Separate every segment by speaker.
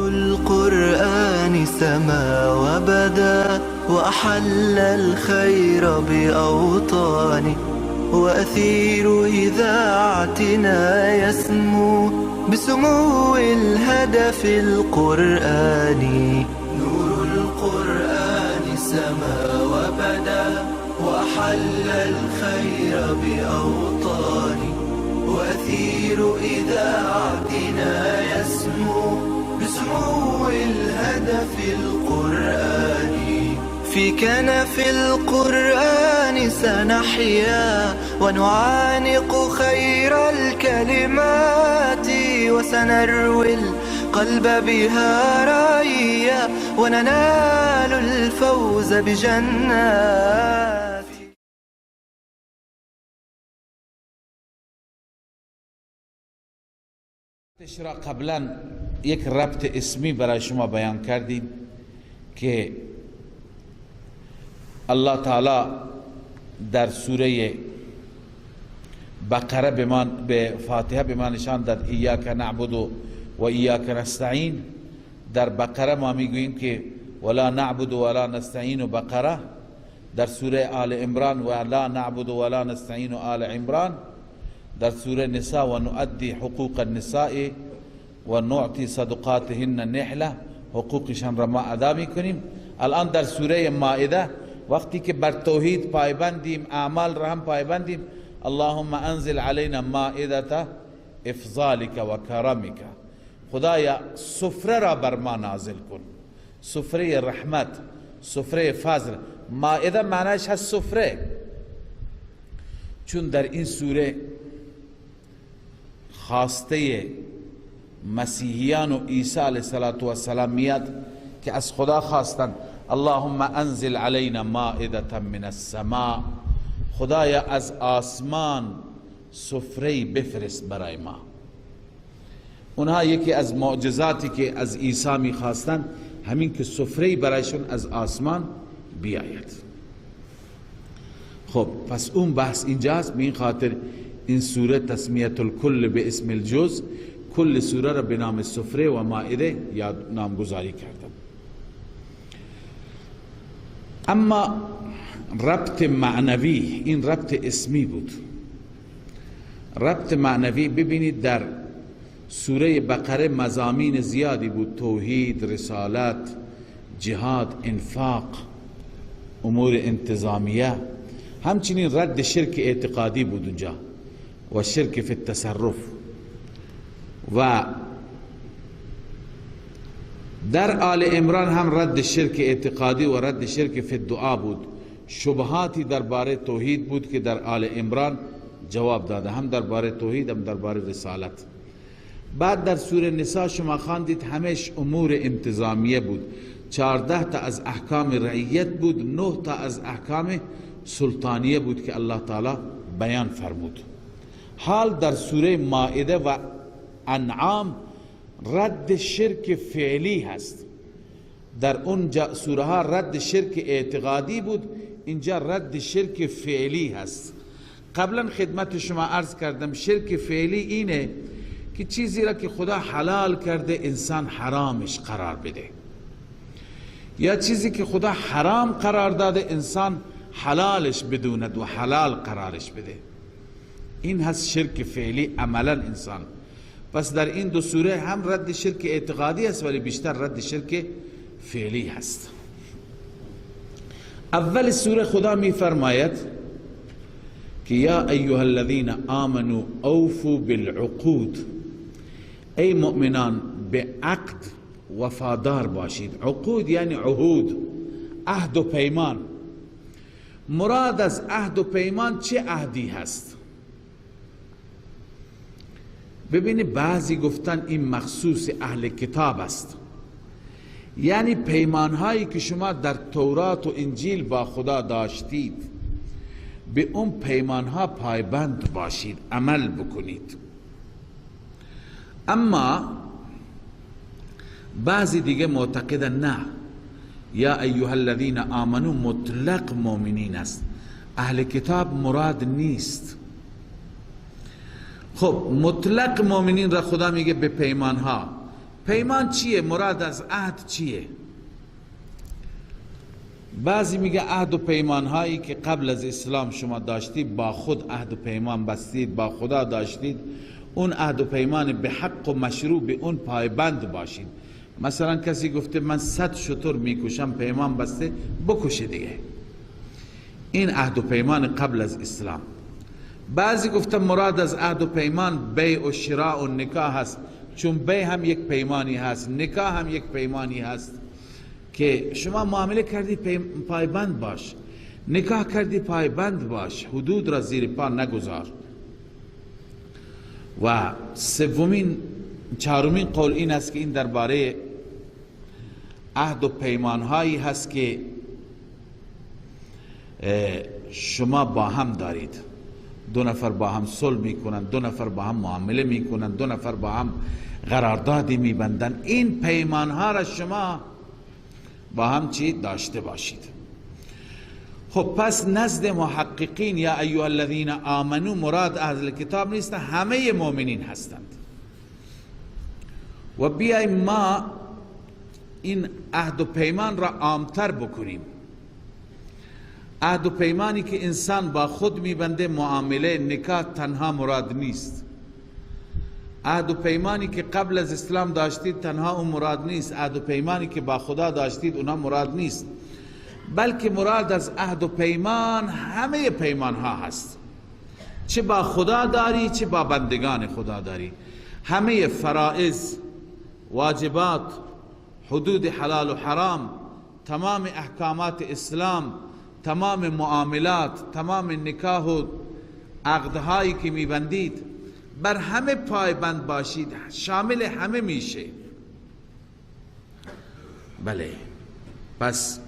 Speaker 1: نور القرآن سما وبدا وأحل الخير بأوطاني وأثير إذاعتنا يسمو بسمو الهدف القرآني. نور القرآن سما وبدا وأحل الخير بأوطاني وأثير إذاعتنا يسمو بسمو الهدف القرآني. في كنف القرآن سنحيا ونعانق خير الكلمات وسنروي القلب بها رأيا وننال الفوز بجنات.
Speaker 2: را قبلا یک ربط اسمی برای شما بیان کردیم که الله تعالی در سوره بقره به فاتحه به ما نشان داد ایاک نعبد و ایاک نستعین. در بقره ما میگوییم که ولا نعبد ولا نستعین بقره، در سوره آل عمران ولا نعبد ولا نستعین آل عمران، در سوره نساء و نؤدی حقوق النساء و نعطی صدقاتهن نحله، حقوقشان را ما ادا میکنیم. الان در سوره مائده وقتی که بر توحید پایبندیم، اعمال را هم پایبندیم، اللهم انزل علینا مائده افضالک و کرمک، خدایا سفره را بر ما نازل کن، سفره رحمت، سفره فضل. مائده معنیش هست سفره، چون در این سوره خواسته مسیحیان و عیسی علیه السلام میاد که از خدا خواستند اللهم انزل علینا مائده من السماء، خدایا از آسمان سفره بفرست برای ما. اونها یکی از معجزاتی که از عیسی میخواستند همین که سفره برایشون از آسمان بیاید. خب پس اون بحث اینجاست. به این خاطر این سوره تسمیت الکل به اسم الجز، کل سوره را به نام سفره و مائده یا نامگذاری کردن. اما ربط معنوی، این ربط اسمی بود. ربط معنوی ببینید در سوره بقره مضامین زیادی بود، توحید، رسالت، جهاد، انفاق، امور انتظامیه، همچنین رد شرک اعتقادی بود اونجا و شرک فی التصرف. و در آل عمران هم رد شرک اعتقادی و رد شرک فی الدعا بود. شبهاتی درباره توحید بود که در آل عمران جواب داده، هم درباره توحید هم درباره رسالت. بعد در سوره نساء شما خواندید همش امور انتظامیه بود، 14 تا از احکام رعیت بود، 9 تا از احکام سلطانیه بود که الله تعالی بیان فرمود. حال در سوره مائده و انعام رد شرک فعلی هست. در اون سوره ها رد شرک اعتقادی بود، اینجا رد شرک فعلی هست. قبلا خدمت شما عرض کردم شرک فعلی اینه که چیزی را که خدا حلال کرده انسان حرامش قرار بده، یا چیزی که خدا حرام قرار داده انسان حلالش بدوند و حلال قرارش بده. این هست شرک فعلی عملا انسان. پس در این دو سوره هم رد شرک اعتقادی است ولی بیشتر رد شرک فعلی هست. اول سوره خدا می فرماید که یا ایها الذین آمنوا اوفوا بالعقود، ای مؤمنان به عقد وفادار باشید. عقود یعنی عهود، عهد و پیمان. مراد از عهد و پیمان چه عهدی هست؟ ببینید بعضی گفتن این مخصوص اهل کتاب است، یعنی پیمانهایی که شما در تورات و انجیل با خدا داشتید به اون پیمانها پایبند باشید، عمل بکنید. اما بعضی دیگه معتقدن نه، یا ایها الذین آمنو مطلق مؤمنین است، اهل کتاب مراد نیست. خب مطلق مؤمنین را خدا میگه به پیمانها پیمان چیه؟ مراد از عهد چیه؟ بعضی میگه عهد و پیمان هایی که قبل از اسلام شما داشتید، با خود عهد و پیمان بستید، با خدا داشتید، اون عهد و پیمان به حق و مشروع به اون پایبند باشید. مثلا کسی گفته من 100 شتر میکشم، پیمان بسته، بکشه دیگه. این عهد و پیمان قبل از اسلام. بعضی گفته مراد از عهد و پیمان بیع و شراء و نکاح هست، چون بیع هم یک پیمانی هست، نکاح هم یک پیمانی هست که شما معامله کردی پایبند باش، نکاح کردی پایبند باش، حدود را زیر پا نگذار. و چهارمین قول این است که این درباره عهد و پیمان هایی هست که شما با هم دارید. دو نفر با هم صلح میکنن، دو نفر با هم معامله میکنن، دو نفر با هم قراردادی میبندن. این پیمان ها را شما با هم چی داشته باشید. خب پس نزد محققین یا ایها الذین آمنو مراد اهل کتاب نیست، همه مؤمنین هستند. و بیایم ما این عهد و پیمان را عامتر بکنیم. عهد و پیمانی که انسان با خود میبنده، معامله، نکاح تنها مراد نیست. عهد و پیمانی که قبل از اسلام داشتید تنها اون مراد نیست. عهد و پیمانی که با خدا داشتید اونها مراد نیست، بلکه مراد از عهد و پیمان همه پیمان ها هست، چه با خدا داری چه با بندگان خدا داری. همه فرائض، واجبات، حدود حلال و حرام، تمام احکامات اسلام، تمام معاملات، تمام نکاح و عقدهایی که میبندید، بر همه پایبند باشید، شامل همه میشه. بله، پس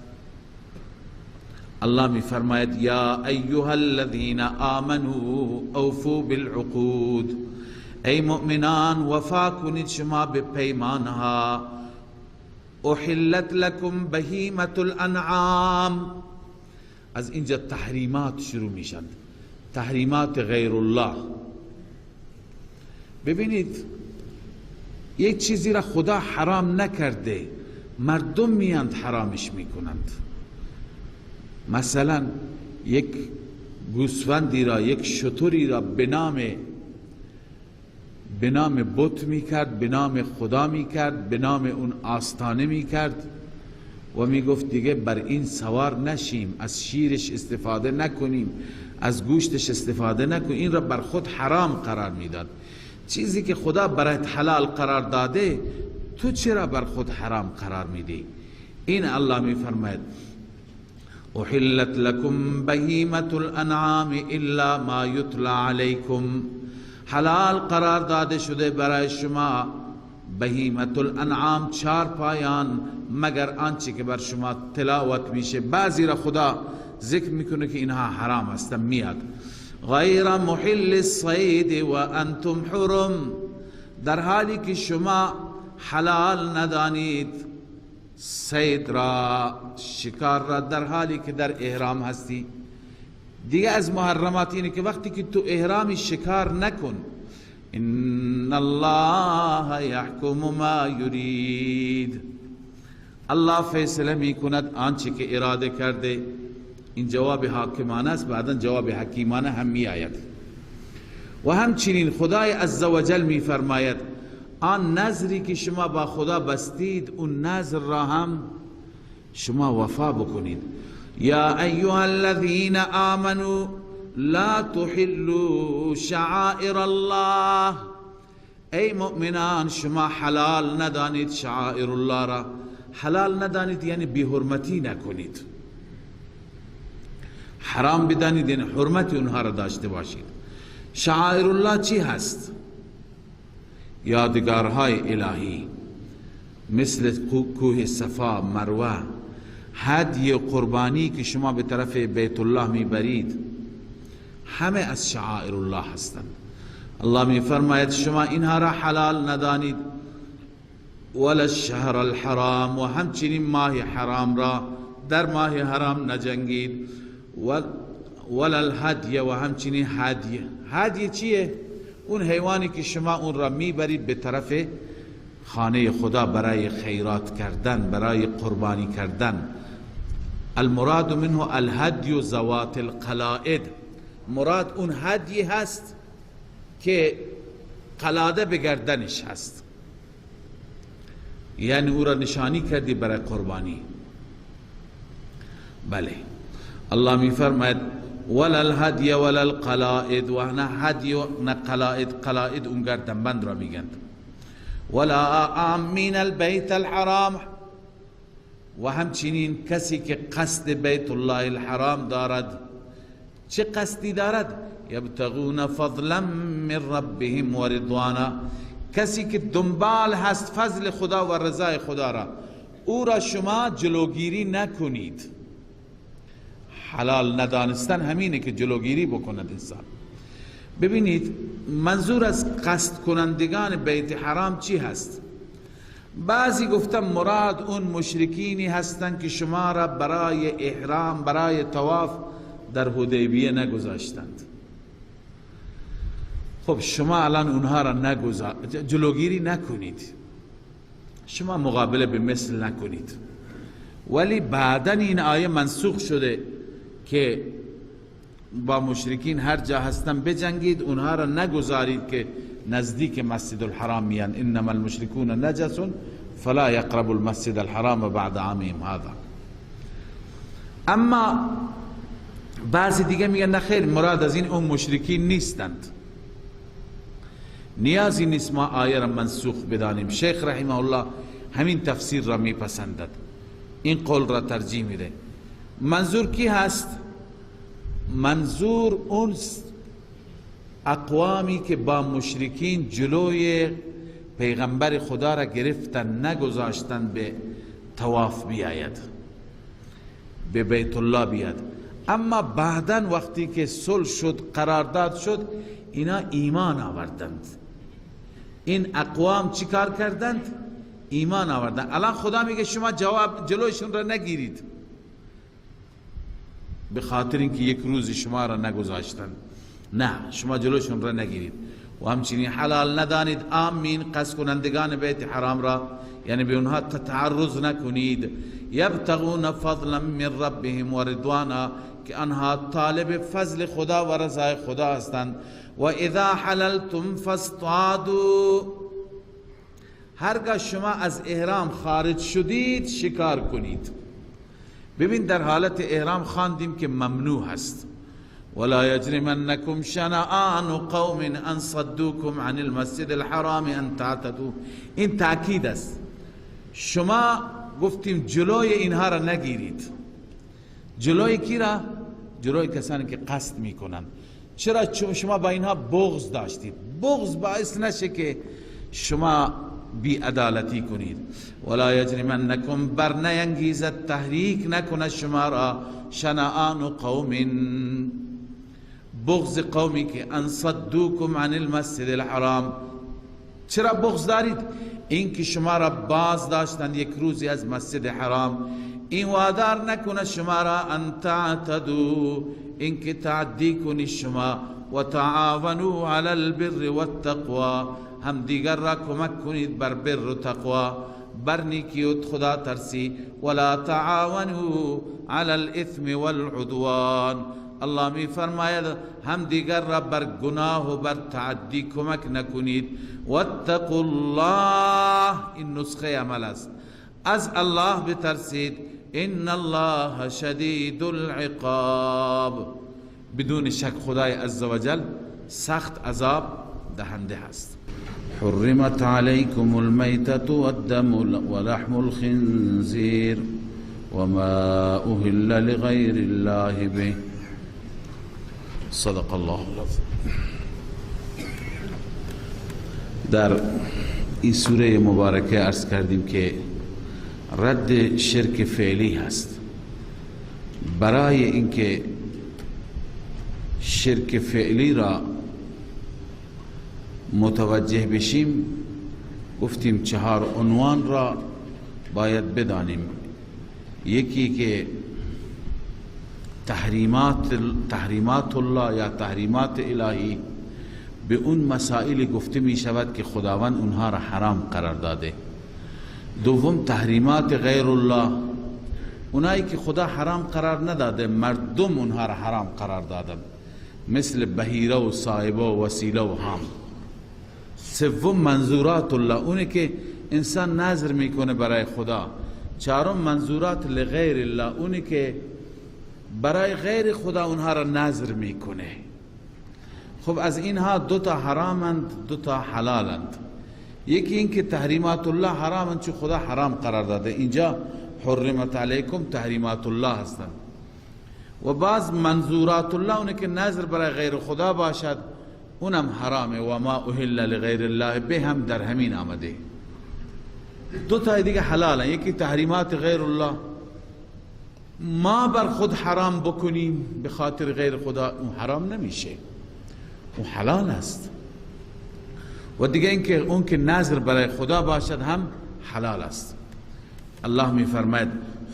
Speaker 2: الله میفرماید یا ایها الذین آمنوا اوفوا بالعقود، ای مؤمنان وفا کنید شما به پیمانها. احلت لکم بهیمة الانعام. از اینجا تحریمات شروع میشند، تحریمات غیر الله. ببینید یک چیزی را خدا حرام نکرده، مردم میاند حرامش میکنند. مثلا یک گوسفندی را، یک شتری را به نام بت میکرد، به نام خدا میکرد، به نام اون آستانه میکرد و میگفت دیگه بر این سوار نشیم، از شیرش استفاده نکنیم، از گوشتش استفاده نکنیم. این را بر خود حرام قرار میداد. چیزی که خدا برایت حلال قرار داده تو چرا بر خود حرام قرار میدی؟ این الله میفرماید احلت لکم بهیمة الانعام الا ما یتلی علیکم. حلال قرار داده شده برای شما بهیمة الانعام، چار پایان، مگر آنچه که بر شما تلاوت میشه. بعضی را خدا ذکر میکنه که اینها حرام هستن، میاد غیر محل الصید و انتم حرم، در حالی که شما حلال ندانید صید را، شکار را، در حالی که در احرام هستی. دیگه از محرمات اینه که وقتی که تو احرامی شکار نکن. ان الله یحکم ما یرید، الله فیصله میکند آنچه که اراده کرده. این جواب حاکمانه است، بعدا جواب حکیمانه هم می آید. و همچنین خدای عزوجل می فرماید آن نظری که شما با خدا بستید اون نظر را هم شما وفا بکنید. یا ایها الذین آمنوا لا تحلوا شعائر الله، ای مؤمنان شما حلال ندانید شعائر الله را. حلال ندانید یعنی بی حرمتی نکنید، حرام بدانید یعنی حرمت اونها را داشته باشید. شعائر الله چی هست؟ یادگارهای الهی، مثل کوه صفا، مروه، هدی قربانی که شما به طرف بیت الله میبرید، همه از شعائر الله هستند. الله میفرماید شما اینها را حلال ندانید. ولا الشهر الحرام، و همچنین ماه حرام را، در ماه حرام نجنگید. ولا الهدی، و همچنین هدیه. هدیه چیه؟ اون حیوانی که شما اون را میبرید به طرف خانه خدا برای خیرات کردن، برای قربانی کردن. المراد منه الهدی ذوات القلائد، مراد اون هدی هست که قلاده به گردنش هست، یعنی او را نشانی کردی برای قربانی. بله، الله می فرماید ولا الهدی ولا القلائد، و نه هدی و نه قلائد. قلائد اون گردنبند را میگند. ولا آمین البیت الحرام، و همچنین کسی که قصد بیت الله الحرام دارد. چه قصدی دارد؟ یبتغون فضلا من ربهم و رضوانا، کسی که دنبال هست فضل خدا و رضای خدا را، او را شما جلوگیری نکنید. حلال ندانستن همینه که جلوگیری بکند انسان. ببینید منظور از قصد کنندگان بیت حرام چی هست؟ بعضی گفتن مراد اون مشرکینی هستند که شما را برای احرام، برای طواف در حدیبیه نگذاشتند. خب شما الان اونها را جلوگیری نکنید، شما مقابله به مثل نکنید. ولی بعدا این آیه منسوخ شده که با مشرکین هر جا هستن بجنگید، اونها را نگذارید که نزدیک مسجد الحرام میان. انما المشرکون نجس فلا یقربوا المسجد الحرام بعد عامهم هذا. اما بعضی دیگه میگن نه خیر، مراد از این اون مشرکین نیستند، نیازی نیست ما آیه را منسوخ بدانیم. شیخ رحمه الله همین تفسیر را میپسندد، این قول را ترجیح میده. منظور کی هست؟ منظور اون اقوامی که با مشرکین جلوی پیغمبر خدا را گرفتن، نگذاشتن به طواف بیاید، به بیت الله بیاد. اما بعدا وقتی که صلح شد، قرارداد شد، اینا ایمان آوردند. این اقوام چی کار کردند؟ ایمان آوردند. الان خدا میگه شما جواب جلوشون را نگیرید، به خاطر اینکه یک روز شما را نگذاشتند. نه، شما جلوشون را نگیرید. و همچنین حلال ندانید آمین قصد کنندگان بیت حرام را، یعنی به اونها تعرض نکنید. یبتغون فضلا من ربهم و رضوانا، که آنها طالب فضل خدا و رضای خدا هستند. و اذا حللتم فاصطادوا، هرگاه شما از احرام خارج شدید شکار کنید. ببین در حالت احرام خواندیم که ممنوع هست. ولا يجرمنكم شنآن قوم ان صدوكم عن المسجد الحرام ان تعتدوا. این تاکید است. شما گفتیم جلوی اینها را نگیرید. جلوی کی را؟ جلوی کسانی که قصد میکنند. چرا؟ چون شما با اینها بغض داشتید. بغض باعث نشه که شما بی عدالتی کنید. ولا یجرمنکم، بر نینگیزد، تحریک نکنه شما را شنآن قوم، بغض قومی که ان صدوکم عن المسجد الحرام. چرا بغض دارید؟ این که شما را باز داشتند یک روزی از مسجد حرام، این وادار نکنه شما را ان تعتدوا، این که تعدی کنی شما. و تعاونوا علی البر والتقوی، هم دیگر را کمک کنید بر بر و تقوا، بر نیکی و خدا ترسی. ولا تعاونوا علی الاثم والعدوان، الله می فرماید هم دیگر را بر گناه و بر تعدی کمک نکنید. واتقوا الله، این نسخه عمل است، از الله بترسید. ان الله شدید العقاب، بدون شک خدای عزوجل سخت عذاب دهنده هست. حرمت علیکم المیتة والدم ولحم الخنزیر وما اهل لغیر الله به. صدق الله العظیم. در این سوره مبارکه عرض کردیم که رد شرک فعلی هست. برای اینکه شرک فعلی را متوجه بشیم گفتیم چهار عنوان را باید بدانیم. یکی که تحریمات الله یا تحریمات الهی، به اون مسائل گفته می شود که خداوند اونها را حرام قرار داده. دوم تحریمات غیر الله، اونایی که خدا حرام قرار نداده، مردم اونها را حرام قرار دادن، مثل بحیره و صاحبه و وسیله و حام. سوم منظورات الله، اونه که انسان نظر میکنه برای خدا. چهارم منظورات لغیر الله، اونه که برای غیر خدا اونها را نظر میکنه. خب از اینها دو تا حرامند، دو تا حلالند. یکی این که تحریمات الله حرامند، چون خدا حرام قرار داده، اینجا حرمت علیکم تحریمات الله هستند. و بعض منظورات الله، اونه که نظر برای غیر خدا باشد، اونم حرامه. و ما اهل لغیر الله به هم در همین آمده. دو تا دیگه حلالن، یکی تحریمات غیر الله، ما بر خود حرام بکنیم به خاطر غیر خدا، اون حرام نمیشه، اون حلال است. و دیگه اینکه اون که نظر برای خدا باشد هم حلال است. الله می فرماید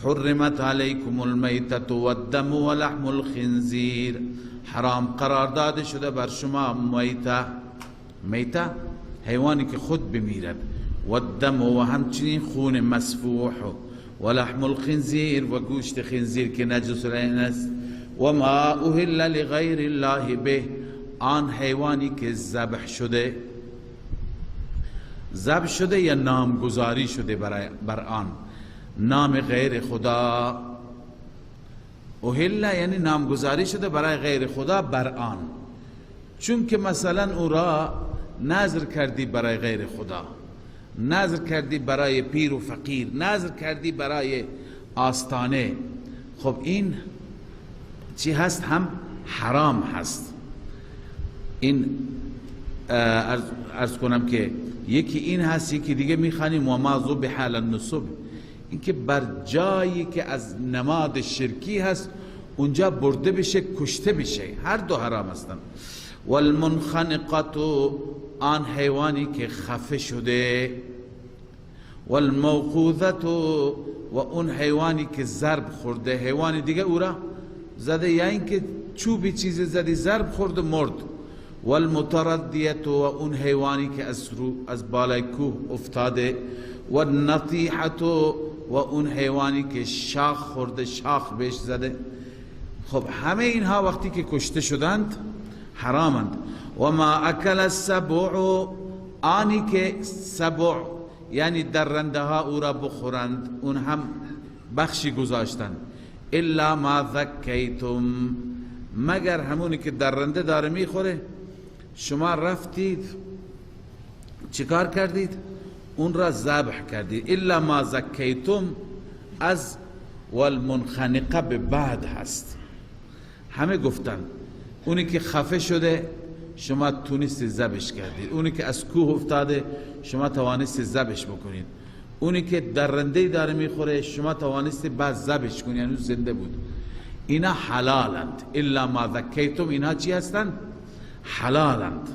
Speaker 2: حرمت علیکم المیتة والدم ولحم الخنزیر، حرام قرار داده شده بر شما میته، میته حیوانی که خود بمیرد، والدم و همچنین خون مسفوح، و لحم الخنزیر و گوشت خنزیر که نجس العین است، و ما اهل لغیر الله به، آن حیوانی که ذبح شده، ذبح شده یا نامگذاری شده بر آن نام غیر خدا. اهل یعنی نامگذاری شده برای غیر خدا بر آن، چون که مثلا او را نذر کردی برای غیر خدا، نذر کردی برای پیر و فقیر، نذر کردی برای آستانه، خب این چی هست؟ هم حرام هست. این عرض کنم که یکی این هست، یکی دیگه میخوانیم و ما ذبح علی النصب، این که بر جایی که از نماد شرکی هست اونجا برده بشه، کشته بشه، هر دو حرام هستن. والمنخنقة، آن حیوانی که خفه شده، والموقوذة، و اون حیوانی که ضرب خورده، حیوان دیگه او را زده یا اینکه چوبی چیزی زدی ضرب خورده مرد. والمتردیة، و اون حیوانی که از بالای کوه افتاده، والنطیحة، و اون حیوانی که شاخ خورده، شاخ بهش زده. خب همه اینها وقتی که کشته شدند حرامند. و ما اکل السبع، آنی که سبع یعنی درنده ها او را بخورند، اون هم بخشی گذاشتند. الا ما ذکیتم، مگر همونی که درنده داره میخوره، شما رفتید چیکار کردید؟ اون را ذبح کردید. الا ما ذکیتم از والمنخنقه به بعد هست. همه گفتن اونی که خفه شده شما تونستی ذبحش کردید، اونی که از کوه افتاده شما توانستی ذبحش بکنید، اونی که درنده داره میخوره شما توانستی بعد ذبحش کنید، یعنی زنده بود. اینا حلالند. الا ما ذکیتم، اینا چی هستند؟ حلالند.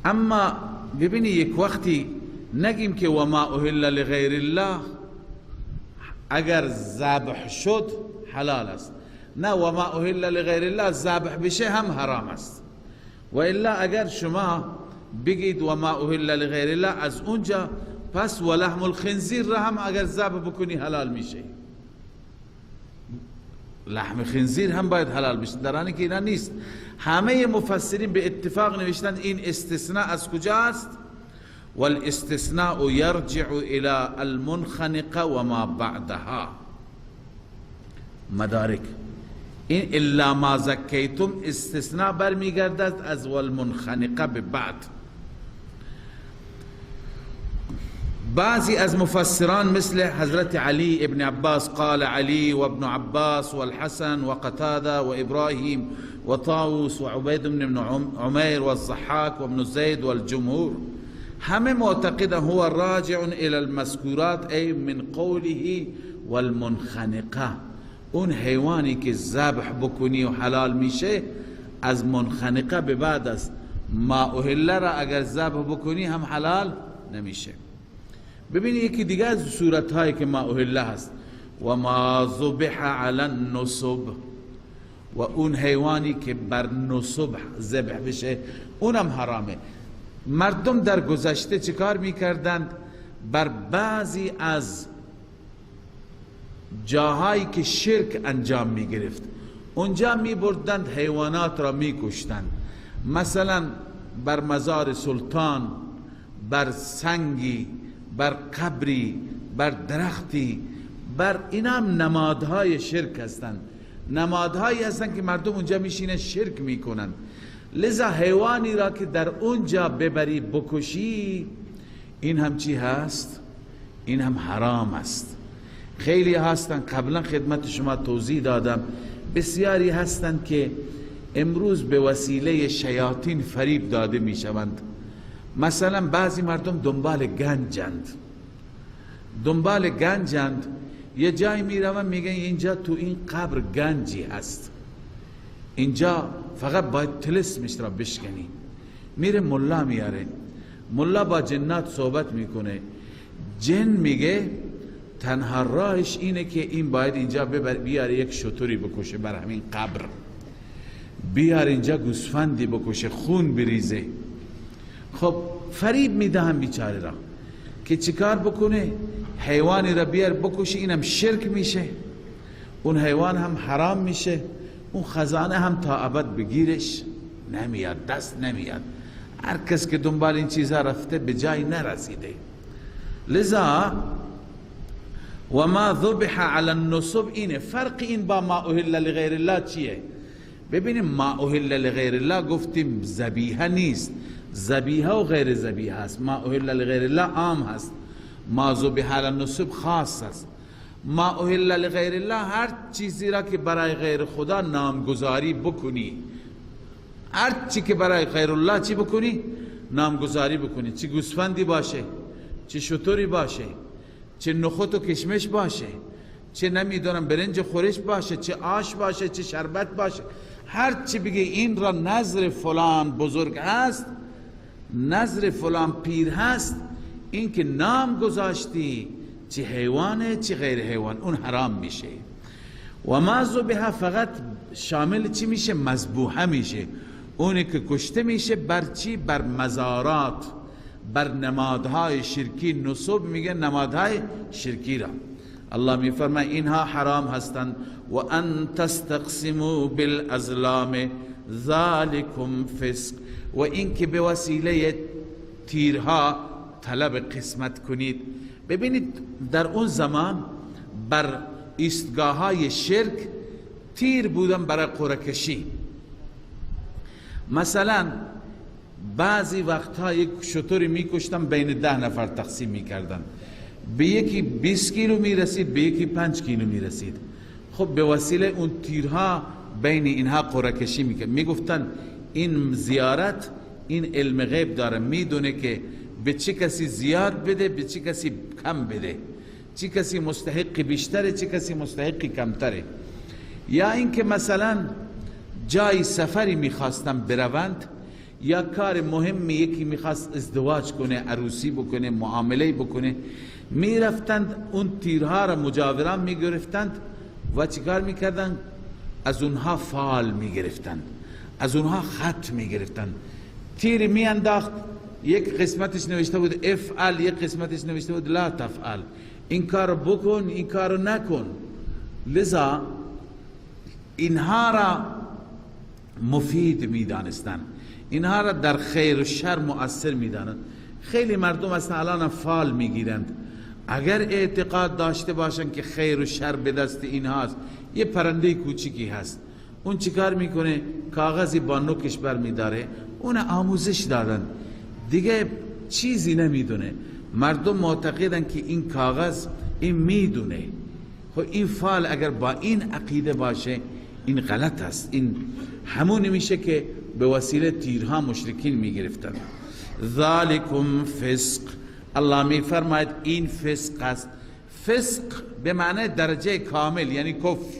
Speaker 2: اما ببینی یک وقتی نگیم که و ما اهل لغیر الله، اگر ذبح شد حلال است، نه و ما اهل لغیر الله ذبح بشه هم حرام است. و الا اگر شما بگید و ما اهل لغیر الله، از اونجا پس و لحم الخنزیر را هم اگر ذبح بکنی حلال میشه، لحم خنزیر هم باید حلال بشه، در حالی که اینا نیست. همه مفسرین به اتفاق نوشتند این استثناء از کجاست؟ والاستثناء يرجع الى المنخنقه وما بعدها. مدارک این الا ما زکیتم استثناء برمیگردد از والمنخنقه به بعد. بعضی از مفسران مثل حضرت علی ابن عباس، قال علی و ابن عباس والحسن وقتاده و ابراهیم و طاووس و عبید بن عمیر والضحاک و ابن زید والجمهور، همه معتقد هو راجع الى المذکورات ای من قوله والمنخنقه. اون حیوانی که ذبح بکنی و حلال میشه از منخنقه به بعد است. ما اهله را اگر ذبح بکنی هم حلال نمیشه. ببینید یکی دیگه از صورتهایی که ما اهله هست، و ما ذبح علی النصب، و اون حیوانی که بر نصب ذبح بشه اونم حرامه. مردم در گذشته چیکار میکردند؟ بر بعضی از جاهایی که شرک انجام میگرفت اونجا میبردند حیوانات را میکشتند. مثلا بر مزار سلطان، بر سنگی، بر قبری، بر درختی، بر اینا هم نمادهای شرک هستند، نمادهایی هستند که مردم اونجا میشینه شرک میکنند. لذا حیوانی را که در اونجا ببری بکشی، این هم چی هست؟ این هم حرام است. خیلی هستند، قبلا خدمت شما توضیح دادم، بسیاری هستند که امروز به وسیله شیاطین فریب داده میشوند. مثلا بعضی مردم دنبال گنجند، دنبال گنجند، یه جایی میروند میگن اینجا تو این قبر گنجی هست، اینجا فقط باید طلسمش را بشکنی. میره ملا میاره، ملا با جنات صحبت میکنه، جن میگه تنها راهش اینه که این باید اینجا بیاره یک شتری بکشه بر همین قبر، بیار اینجا گوسفندی بکشه، خون بریزه. خب فریب میدهم بیچاره را که چیکار بکنه؟ حیوانی را بیار بکشه، اینم شرک میشه، اون حیوان هم حرام میشه، اون خزانه هم تا ابد بگیرش نمیاد، دست نمیاد. هر کس که دنبال این چیزا رفته به جای نرسیده. لذا و ما ذبح علی النصب، اینه فرق این با ما اهل لغیر الله چیه؟ ببینیم ما اهل لغیر الله گفتیم ذبیحه نیست، ذبیحه و غیر ذبیحه هست. ما اهل لغیر الله عام هست، ما ذبح علی النصب خاص است. ما اهل لغیر الله هر چیزی را که برای غیر خدا نامگذاری بکنی، هر چی که برای غیر الله چی بکنی؟ نامگذاری بکنی، چی گوسفندی باشه، چه شتری باشه، چه نخود و کشمش باشه، چه نمیدونم برنج خورش باشه، چه آش باشه، چه شربت باشه، هر چی بگه این را نظر فلان بزرگ هست، نظر فلان پیر هست، این که نام گذاشتی چه حیوانه چه غیر حیوان، اون حرام میشه. و ما ذبح فقط شامل چی میشه؟ مذبوحه میشه، اونی که کشته میشه بر چی؟ بر مزارات، بر نمادهای شرکی. نصب میگه نمادهای شرکی را. الله میفرماید اینها حرام هستند. و ان تستقسموا بالازلام ذالکم فسق، و اینکه به وسیله تیرها طلب قسمت کنید. ببینید در اون زمان بر ایستگاه های شرک تیر بودن برای قرعه کشی. مثلا بعضی وقتها یک شتری میکشتن بین 10 نفر تقسیم میکردن، به یکی 20 کیلو میرسید، به یکی 5 کیلو میرسید. خب به وسیله اون تیرها بین اینها قرعه کشی میکرد. میگفتن این زیارت این علم غیب داره، میدونه که به چه کسی زیاد بده، به چه کسی کم بده، چه کسی مستحق بیشتره، چه کسی مستحق کمتره. یا اینکه مثلا جای سفری میخواستن بروند، یا کار مهمی یکی میخواست ازدواج کنه، عروسی بکنه، معامله بکنه، میرفتند اون تیرها را مجاوران میگرفتند و چیکار میکردند؟ از اونها فال میگرفتند، از اونها خط میگرفتند. تیر میانداخت، یک قسمتش نوشته بود افعل، یک قسمتش نوشته بود لا تفعل، این کارو بکن، این کارو نکن. لذا اینها را مفید میدانستند، اینها را در خیر و شر مؤثر میدانند. خیلی مردم اصلا الان فال میگیرند، اگر اعتقاد داشته باشند که خیر و شر به دست اینهاست. یه پرنده کوچیکی هست، اون چیکار میکنه؟ کاغذی با نوکش بر میداره، اون آموزش دادن، دیگه چیزی نمیدونه. مردم معتقدن که این کاغذ این میدونه. خب این فال اگر با این عقیده باشه این غلط است، این همون میشه که به وسیله تیرها مشرکین میگرفتن. ذالکم فسق، الله میفرماید این فسق است. فسق به معنی درجه کامل، یعنی کفر.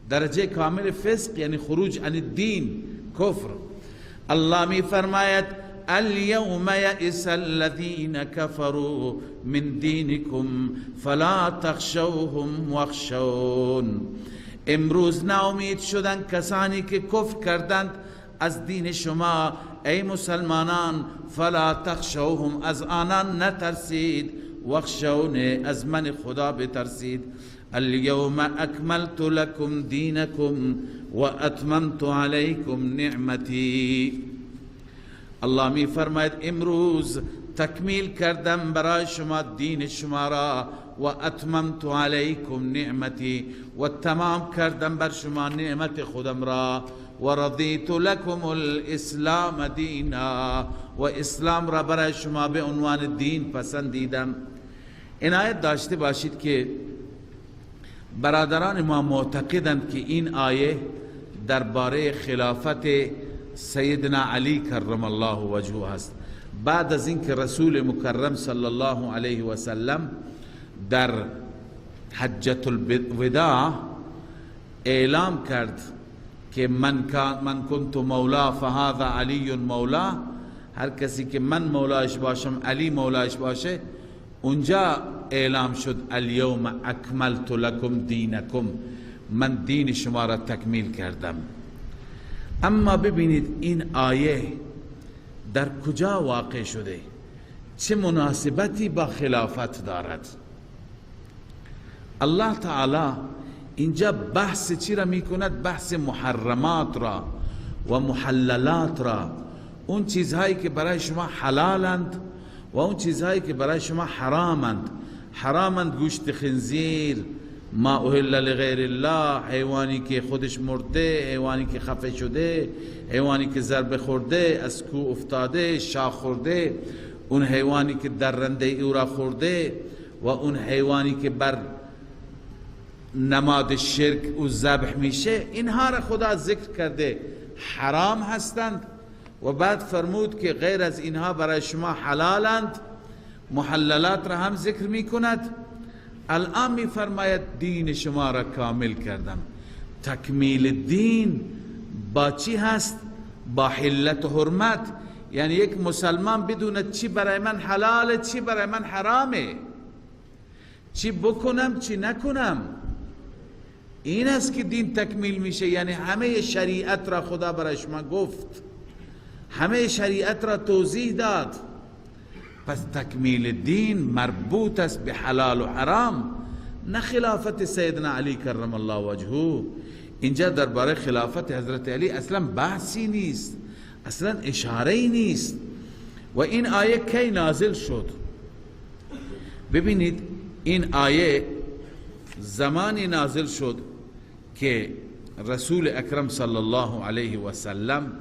Speaker 2: درجه کامل فسق یعنی خروج عن الدین، کفر. الله میفرماید اليوم يئس الذين كفروا من دينكم فلا تخشوهم واخشون. امروز ناامید شدند کسانی که کفر کردند از دین شما ای مسلمانان، فلا تخشوهم، از آنان نترسید، واخشون، از من خدا بترسید. الیوم اکملت لکم دینکم و اتممت علیکم نعمتی. الله می فرماید امروز تکمیل کردم برای شما دین شما را، و اتممت علیکم نعمتی، و تمام کردم بر شما نعمت خودم را، و رضیت لکم الاسلام دینا، و اسلام را برای شما به عنوان دین پسندیدم. عنایت داشته باشید که برادران ما معتقدند که این آیه درباره خلافت سیدنا علی کرم الله وجهه است. بعد از اینکه رسول مکرم صلی الله علیه و سلم در حجة الوداع اعلام کرد که من کنت مولا فهذا علی مولا، هر کسی که من مولایش باشم علی مولایش باشه، اونجا اعلام شد الیوم اکملت لکم دینکم، من دین شما را تکمیل کردم. اما ببینید این آیه در کجا واقع شده، چه مناسبتی با خلافت دارد. الله تعالی اینجا بحث چی را میکند؟ بحث محرمات را و محللات را، اون چیزهایی که برای شما حلالند و اون چیزهایی که برای شما حرامند. حرامند گوشت خنزیر، ما اهل لغیر الله، حیوانی که خودش مرده، حیوانی که خفه شده، حیوانی که ضربه خورده، از کوه افتاده، شاخ خورده، اون حیوانی که درنده او را خورده و اون حیوانی که بر نماد شرک او ذبح میشه، اینها را خدا ذکر کرده حرام هستند و بعد فرمود که غیر از اینها برای شما حلالند. محللات را هم ذکر میکند. الان میفرماید دین شما را کامل کردم. تکمیل دین با چی هست؟ با حلت و حرمت. یعنی یک مسلمان بدون چی برای من حلاله، چی برای من حرامه، چی بکنم چی نکنم، این است که دین تکمیل میشه. یعنی همه شریعت را خدا برای شما گفت، همه شریعت را توضیح داد. پس تکمیل دین مربوط است به حلال و حرام، نه خلافت سیدنا علی کرم الله وجهه. اینجا درباره خلافت حضرت علی اصلا بحثی نیست، اصلا اشاره نیست. و این آیه کی نازل شد؟ ببینید این آیه زمانی نازل شد که رسول اکرم صلی الله علیه و سلم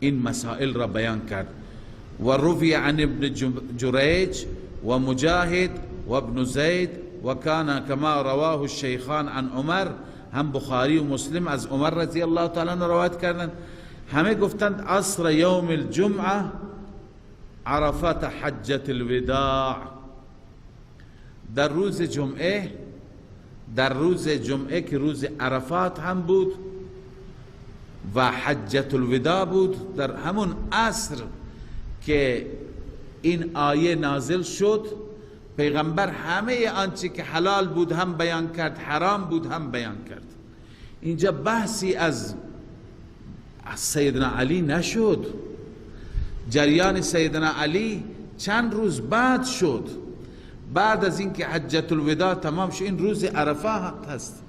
Speaker 2: این مسائل را بیان کرد. و روی عن ابن جریج و مجاهد و ابن زید و کان کما رواه الشیخان عن عمر، هم بخاری و مسلم از عمر رضی الله تعالی عنہ روایت کردند. همه گفتند عصر یوم الجمعه عرفات حجة الوداع، در روز جمعه، در روز جمعه که روز عرفات هم بود و حجة الوداع بود، در همون عصر که این آیه نازل شد پیغمبر همه آنچه که حلال بود هم بیان کرد، حرام بود هم بیان کرد. اینجا بحثی از سیدنا علی نشد. جریان سیدنا علی چند روز بعد شد، بعد از اینکه حجة الوداع تمام شد. این روز عرفات هست،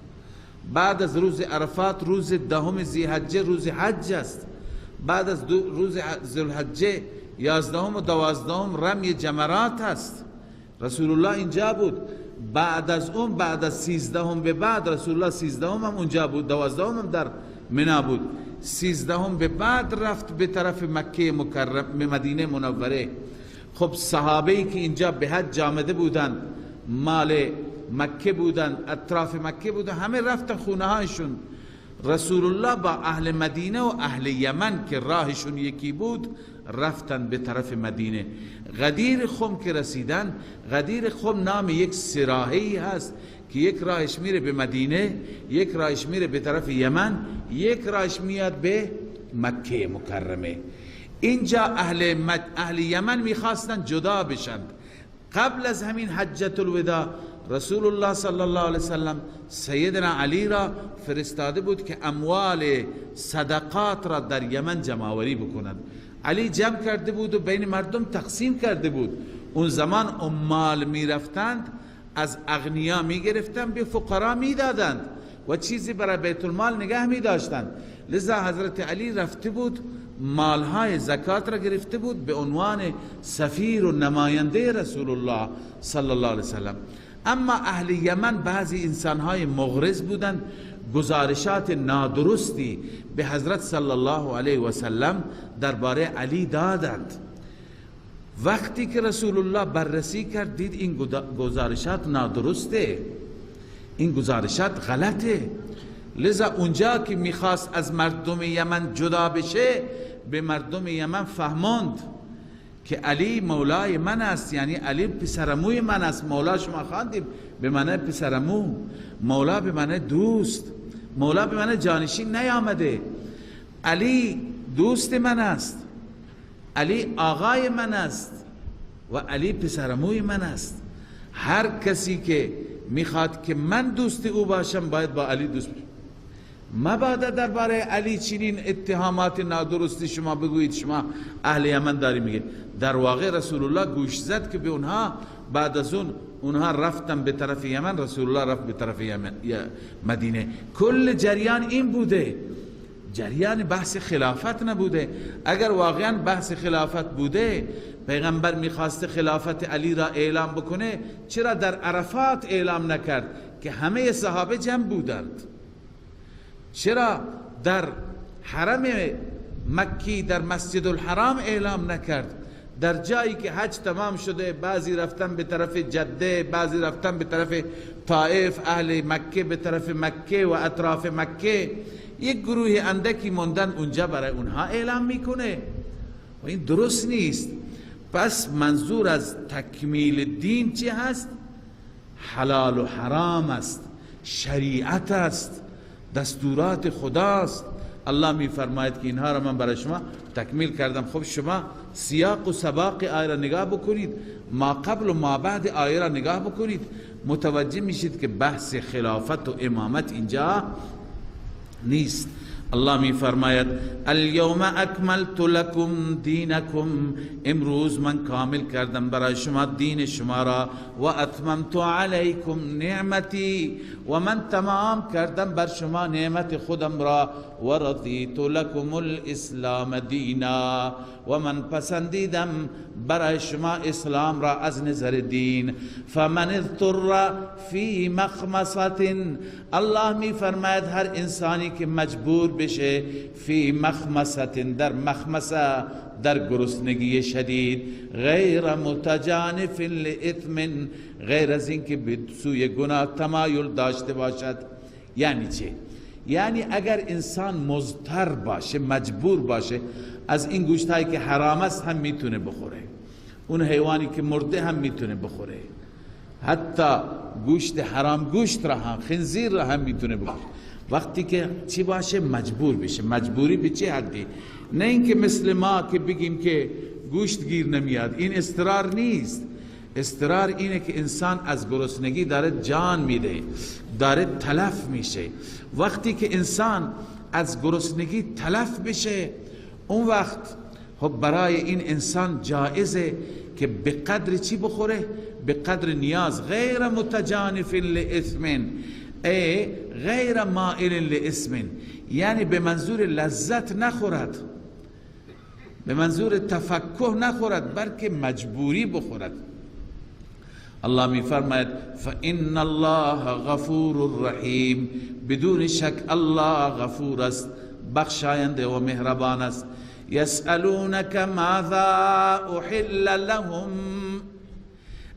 Speaker 2: بعد از روز عرفات روز دهم ذی‌الحجه روز حج است، بعد از روز ذوالحجه 11 و 12 رمی جمرات هست. رسول الله اینجا بود. بعد از اون، بعد از 13 به بعد رسول الله 13 هم اونجا بود، 12 هم در منا بود. 13 به بعد رفت به طرف مکه مکرم، مدینه منوره. خب صحابه‌ای که اینجا به حج آمده بودند، مال مکه بودند، اطراف مکه بودند، همه رفتن خونه هایشون. رسول الله با اهل مدینه و اهل یمن که راهشون یکی بود رفتن به طرف مدینه. غدیر خم که رسیدن، غدیر خم نام یک سراحی هست که یک راهش میره به مدینه، یک راهش میره به طرف یمن، یک راهش میاد به مکه مکرمه. اینجا اهل یمن میخواستن جدا بشند. قبل از همین حجة الوداع رسول الله صلی الله علیه وسلم سیدنا علی را فرستاده بود که اموال صدقات را در یمن جمع‌آوری بکنند. علی جمع کرده بود و بین مردم تقسیم کرده بود. اون زمان عمال میرفتند، از اغنیا میگرفتند، به فقرا میدادند و چیزی برای بیت المال نگه میداشتند. لذا حضرت علی رفته بود، مالهای زکات را گرفته بود به عنوان سفیر و نماینده رسول الله صلی الله علیه وسلم. اما اهل یمن بعضی انسانهای مغرض بودند، گزارشات نادرستی به حضرت صلی الله علیه و سلم درباره علی دادند. وقتی که رسول الله بررسی کرد، دید این گزارشات نادرسته، این گزارشات غلطه. لذا اونجا که میخواست از مردم یمن جدا بشه، به مردم یمن فهماند که علی مولای من است، یعنی علی پسرموی من است. مولا شما خواندیم به معنی پسرمو، مولا به معنی دوست، مولا به معنی جانشین نیامده. علی دوست من است، علی آقای من است و علی پسرموی من است. هر کسی که میخواد که من دوست او باشم، باید با علی دوست باشم. مبادا درباره علی چنین اتهامات نادرستی شما بگویید، شما اهل یمن داری میگید. در واقع رسول الله گوش زد که به اونها، بعد از اون اونها رفتن به طرف یمن، رسول الله رفت به طرف یمن مدینه. کل جریان این بوده، جریان بحث خلافت نبوده. اگر واقعا بحث خلافت بوده، پیغمبر میخواست خلافت علی را اعلام بکنه، چرا در عرفات اعلام نکرد که همه صحابه جمع بودند؟ چرا در حرم مکی، در مسجد الحرام اعلام نکرد؟ در جایی که حج تمام شده، بعضی رفتن به طرف جده، بعضی رفتن به طرف طائف، اهل مکه به طرف مکه و اطراف مکه، یک گروه اندکی موندن اونجا، برای اونها اعلام میکنه و این درست نیست. پس منظور از تکمیل دین چی هست؟ حلال و حرام است، شریعت است، دستورات خداست. الله می فرماید که اینها را من برای شما تکمیل کردم. خب شما سیاق و سباق آیه را نگاه بکنید، ما قبل و ما بعد آیه را نگاه بکنید، متوجه میشید که بحث خلافت و امامت اینجا نیست. الله می فرماید الیوم اکملت لکم دینکم، امروز من کامل کردم برای شما دین شما را، و اتممت علیکم نعمتی، و من تمام کردم بر شما نعمت خودم را، و رضیت لکم الاسلام دینا، و من پسندیدم برای شما اسلام را از نظر دین. فمن اضطر فی مخمصة، الله می فرماید هر انسانی که مجبور بشه، فی مخمصة، در مخمصه، در گرسنگی شدید، غیر متجانف لإثم، غیر از اینکه به سوی گناه تمایل داشته باشد. یعنی چه؟ یعنی اگر انسان مضطر باشه، مجبور باشه، از این گوشتایی که حرام است هم میتونه بخوره، اون حیوانی که مرده هم میتونه بخوره، حتی گوشت حرام گوشت را هم، خنزیر را هم میتونه بخوره. وقتی که چی باشه؟ مجبور بشه. مجبوری به چه حدی؟ نه اینکه مثل ما که بگیم که گوشت گیر نمیاد، این اضطرار نیست. اضطرار اینه که انسان از گرسنگی داره جان میده، داره تلف میشه. وقتی که انسان از گرسنگی تلف بشه، اون وقت خب برای این انسان جایزه که به قدر چی بخوره؟ به قدر نیاز. غیر متجانف لإثم، ای غیر مائل لإثم، یعنی به منظور لذت نخورد، به منظور تفکه نخورد، بلکه مجبوری بخورد. الله می فرماید فإن الله غفور رحیم، بدون شک الله غفور است، بخشاینده و مهربان است. یسألونک ماذا احل لهم،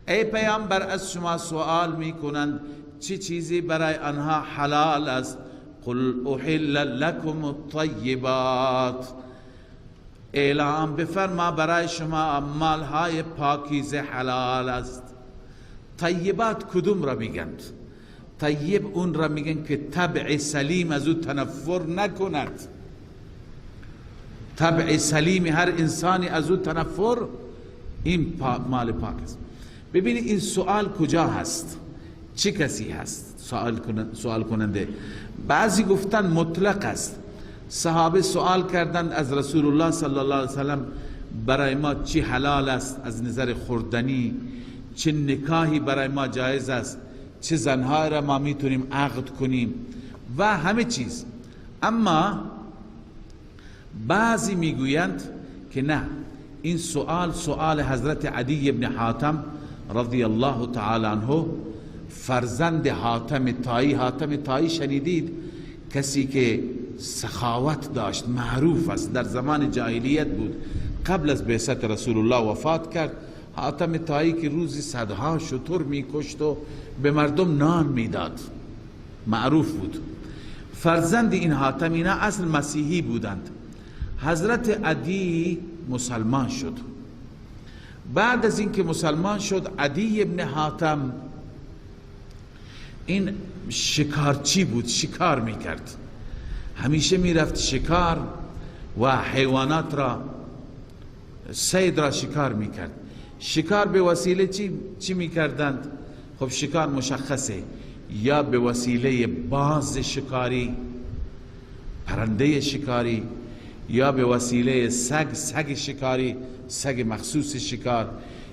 Speaker 2: ای پیامبر از شما سوال میکنند چه چیزی برای آنها حلال است. قل احل لکم الطیبات، اعلام بفرما برای شما مالهای پاکیزه حلال است. طیبات کدوم را میگند؟ طیب اون را میگن که طبع سلیم از او تنفر نکند. طبع سلیم هر انسانی از او تنفر، این مال پاک است. ببینید این سوال کجا هست؟ چه کسی هست سوال کننده؟ بعضی گفتن مطلق است. صحابه سوال کردند از رسول الله صلی الله علیه وسلم برای ما چی حلال است از نظر خوردنی، چه نکاحی برای ما جایز است، چه زنهای را ما میتونیم عقد کنیم و همه چیز. اما بعضی میگویند که نه، این سوال سوال حضرت عدی ابن حاتم رضی الله تعالی عنه، فرزند حاتم طایی. حاتم طایی شنیدید؟ کسی که سخاوت داشت، معروف است، در زمان جاهلیت بود، قبل از بعثت رسول الله وفات کرد. حاتم طایی که روزی صدها شتر میکشت و به مردم نان میداد، معروف بود. فرزند این حاتم، اینا اصل مسیحی بودند. حضرت عدی مسلمان شد. بعد از اینکه مسلمان شد، عدی ابن حاتم این شکارچی بود، شکار میکرد، همیشه میرفت شکار و حیوانات را، صید را شکار میکرد. شکار به وسیله چی میکردند؟ خب شکار مشخصه، یا به وسیله باز شکاری، پرنده شکاری، یا به وسیله سگ، سگ شکاری، سگ مخصوص شکار،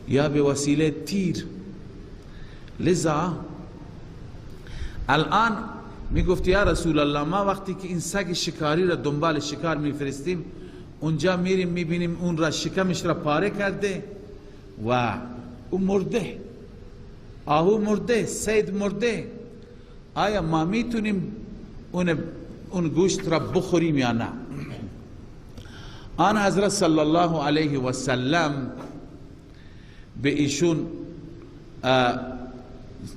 Speaker 2: یا به وسیله تیر. لذا الان میگفت یا رسول الله، ما وقتی که این سگ شکاری را دنبال شکار میفرستیم، اونجا میریم میبینیم اون را شکمش را پاره کرده و او مرده، آهو مرده، صید مرده، آیا ما میتونیم اون گوشت را بخوریم یا نه؟ آن حضرت صلی الله علیه و سلم به ایشون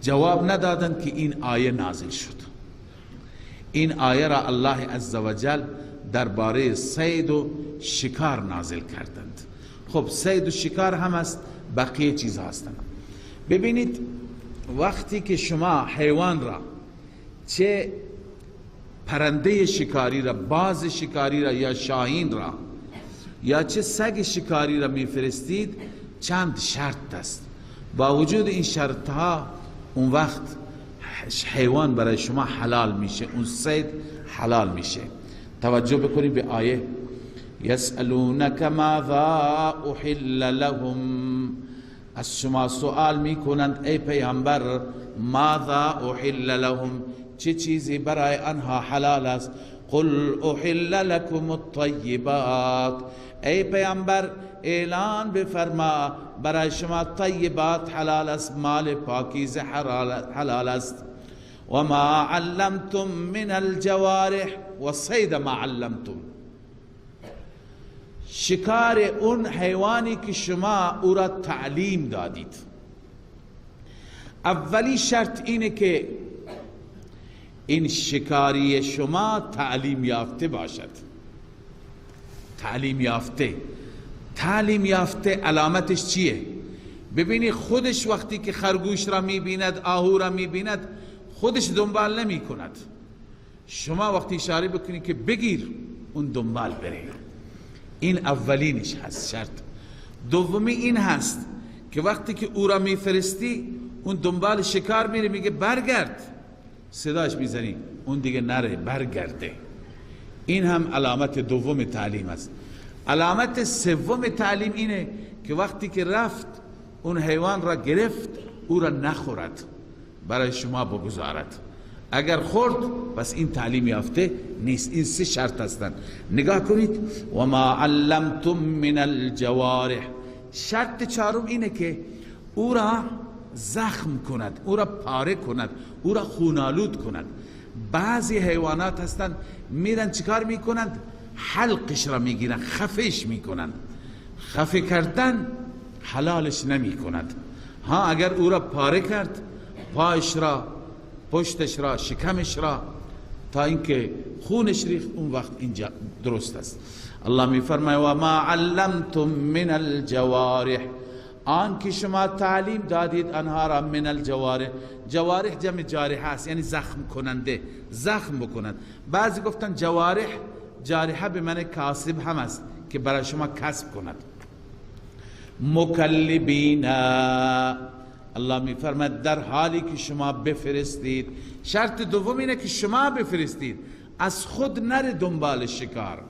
Speaker 2: جواب ندادند که این آیه نازل شد. این آیه را الله عزوجل درباره صید و شکار نازل کردند. خب صید و شکار هم است، بقیه چیز هستند. ببینید وقتی که شما حیوان را، چه پرنده شکاری را، باز شکاری را، یا شاهین را، یا چه سگ شکاری را میفرستید، چند شرط است. با وجود این شرط ها اون وقت حیوان برای شما حلال میشه، اون صید حلال میشه. توجه بکنید به آیه: یسألونک ماذا احل لهم. از شما سوال میکنند ای پیامبر، ماذا احل لهم، چه چیزی برای آنها حلال است؟ قل احل لكم الطیبات. ای پیامبر اعلان بفرما برای شما طیبات حلال است، مال پاکیزه حلال است. و ما علمتم من الجوارح و صید ما علمتم. شکار اون حیوانی که شما او را تعلیم دادید. اولی شرط اینه که این شکاری شما تعلیم یافته باشد. تعلیم یافته، تعلیم یافته علامتش چیه؟ ببینی خودش وقتی که خرگوش را میبیند، آهو را میبیند، خودش دنبال نمی کند. شما وقتی اشاره بکنی که بگیر، اون دنبال بره. این اولینش هست شرط. دومی این هست که وقتی که او را میفرستی، اون دنبال شکار میره، میگه برگرد، صداش میزنی، اون دیگه نره، برگرده. این هم علامت دوم تعلیم است. علامت سوم تعلیم اینه که وقتی که رفت اون حیوان را گرفت، او را نخورد، برای شما بگذارد. اگر خورد پس این تعلیم یافته نیست. این سه شرط هستند. نگاه کنید، و ما علمتم من الجوارح. شرط چهارم اینه که او را زخم کند، او را پاره کند، او را خونالود کند. بعضی حیوانات هستند میرن چیکار میکنند؟ حلقش را میگیرن، خفش میکنند. خفه کردن حلالش نمیکند. ها اگر او را پاره کرد، پایش را، پشتش را، شکمش را، تا اینکه خونش ریخت، اون وقت اینجا درست است. الله میفرماید و ما علمتم من الجوارح، آن که شما تعلیم دادید آنها را، من الجوارح. جوارح جمع جارحه است، یعنی زخم کننده، زخم بکنند. بعضی گفتن جوارح، جارحه به معنی کاسب هم است که برای شما کسب کند. مکلبین، الله میفرماید در حالی که شما بفرستید. شرط دوم اینه که شما بفرستید، از خود نره دنبال شکار.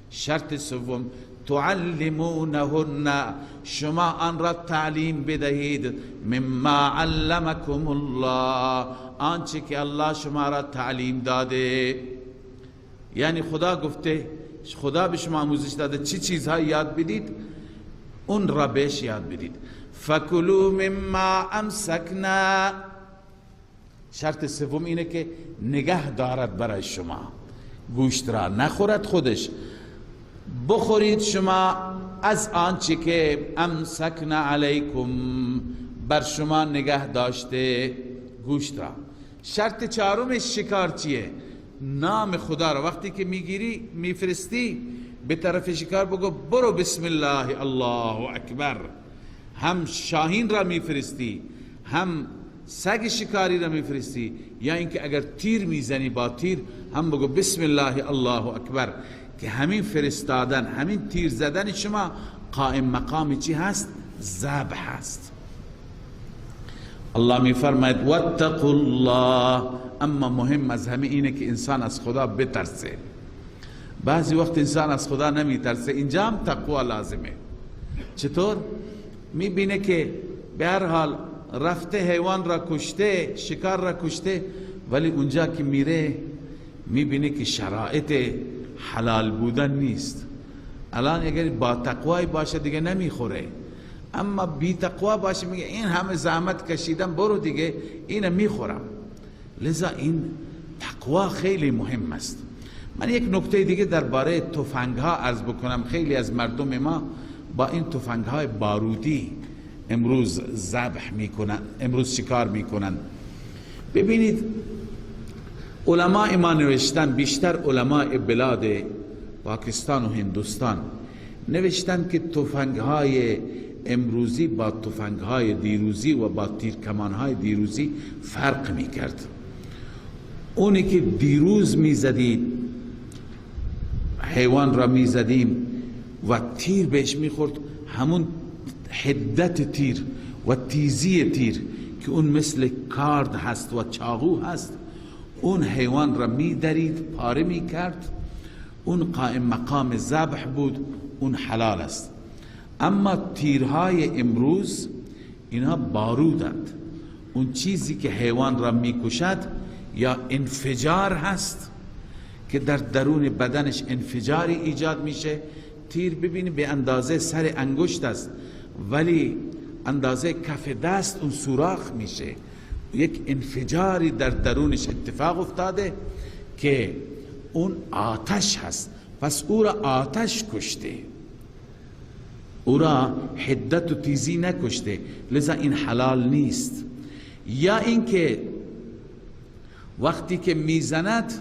Speaker 2: شرط سوم تعلمونهن، شما آن را تعلیم بدهید، مما علمکم الله، آنچه که الله شما را تعلیم داده. یعنی خدا گفته، خدا به شما آموزش داده چی چیزهایی یاد بدید، اون را بهش یاد بدید. فکلوا مما امسکنا، شرط سوم اینه که نگه دارد برای شما، گوشت را نخورد خودش، بخورید شما از آنچه که امسکنا علیکم، بر شما نگه داشته گوشت را. شرط چهارم شکار چیه؟ نام خدا را وقتی که میگیری میفرستی به طرف شکار، بگو برو بسم الله الله اکبر. هم شاهین را میفرستی، هم سگ شکاری را میفرستی، یا اینکه اگر تیر میزنی با تیر هم بگو بسم الله الله اکبر، که همین فرستادن، همین تیر زدن شما قائم مقام چی هست؟ ذبح هست. الله میفرماید واتقوا الله. اما مهم از همه اینه که انسان از خدا بترسه. بعضی وقت انسان از خدا نمیترسه، اینجا هم تقوا لازمه. چطور؟ میبینه که به هر حال رفته حیوان را کشته، شکار را کشته، ولی اونجا که میره میبینه که شرایط حلال بودن نیست. الان اگر با تقوای باشه دیگه نمیخوره، اما بی تقوا باشه میگه این همه زحمت کشیدم، برو دیگه اینو میخورم. لذا این تقوا خیلی مهم است. من یک نکته دیگه درباره تفنگ ها عرض بکنم. خیلی از مردم ما با این تفنگ های بارودی امروز ذبح میکنن، امروز شکار میکنن. ببینید علماء ما نوشتن، بیشتر علماء بلاد پاکستان و هندوستان نوشتن که تفنگ های امروزی با تفنگ های دیروزی و با تیرکمان های دیروزی فرق میکرد. اونی که دیروز میزدید، حیوان را میزدیم و تیر بهش میخورد، همون حدت تیر و تیزی تیر که اون مثل کارد هست و چاقو هست، اون حیوان را میدرید، پاره میکرد، اون قائم مقام ذبح بود، اون حلال است. اما تیرهای امروز اینها بارودند، اون چیزی که حیوان را میکشد یا انفجار هست که در درون بدنش انفجاری ایجاد میشه. تیر ببینی به اندازه سر انگشت است، ولی اندازه کف دست اون سوراخ میشه. یک انفجاری در درونش اتفاق افتاده که اون آتش هست، پس او را آتش کشته، او را حدت و تیزی نکشته، لذا این حلال نیست. یا اینکه وقتی که میزند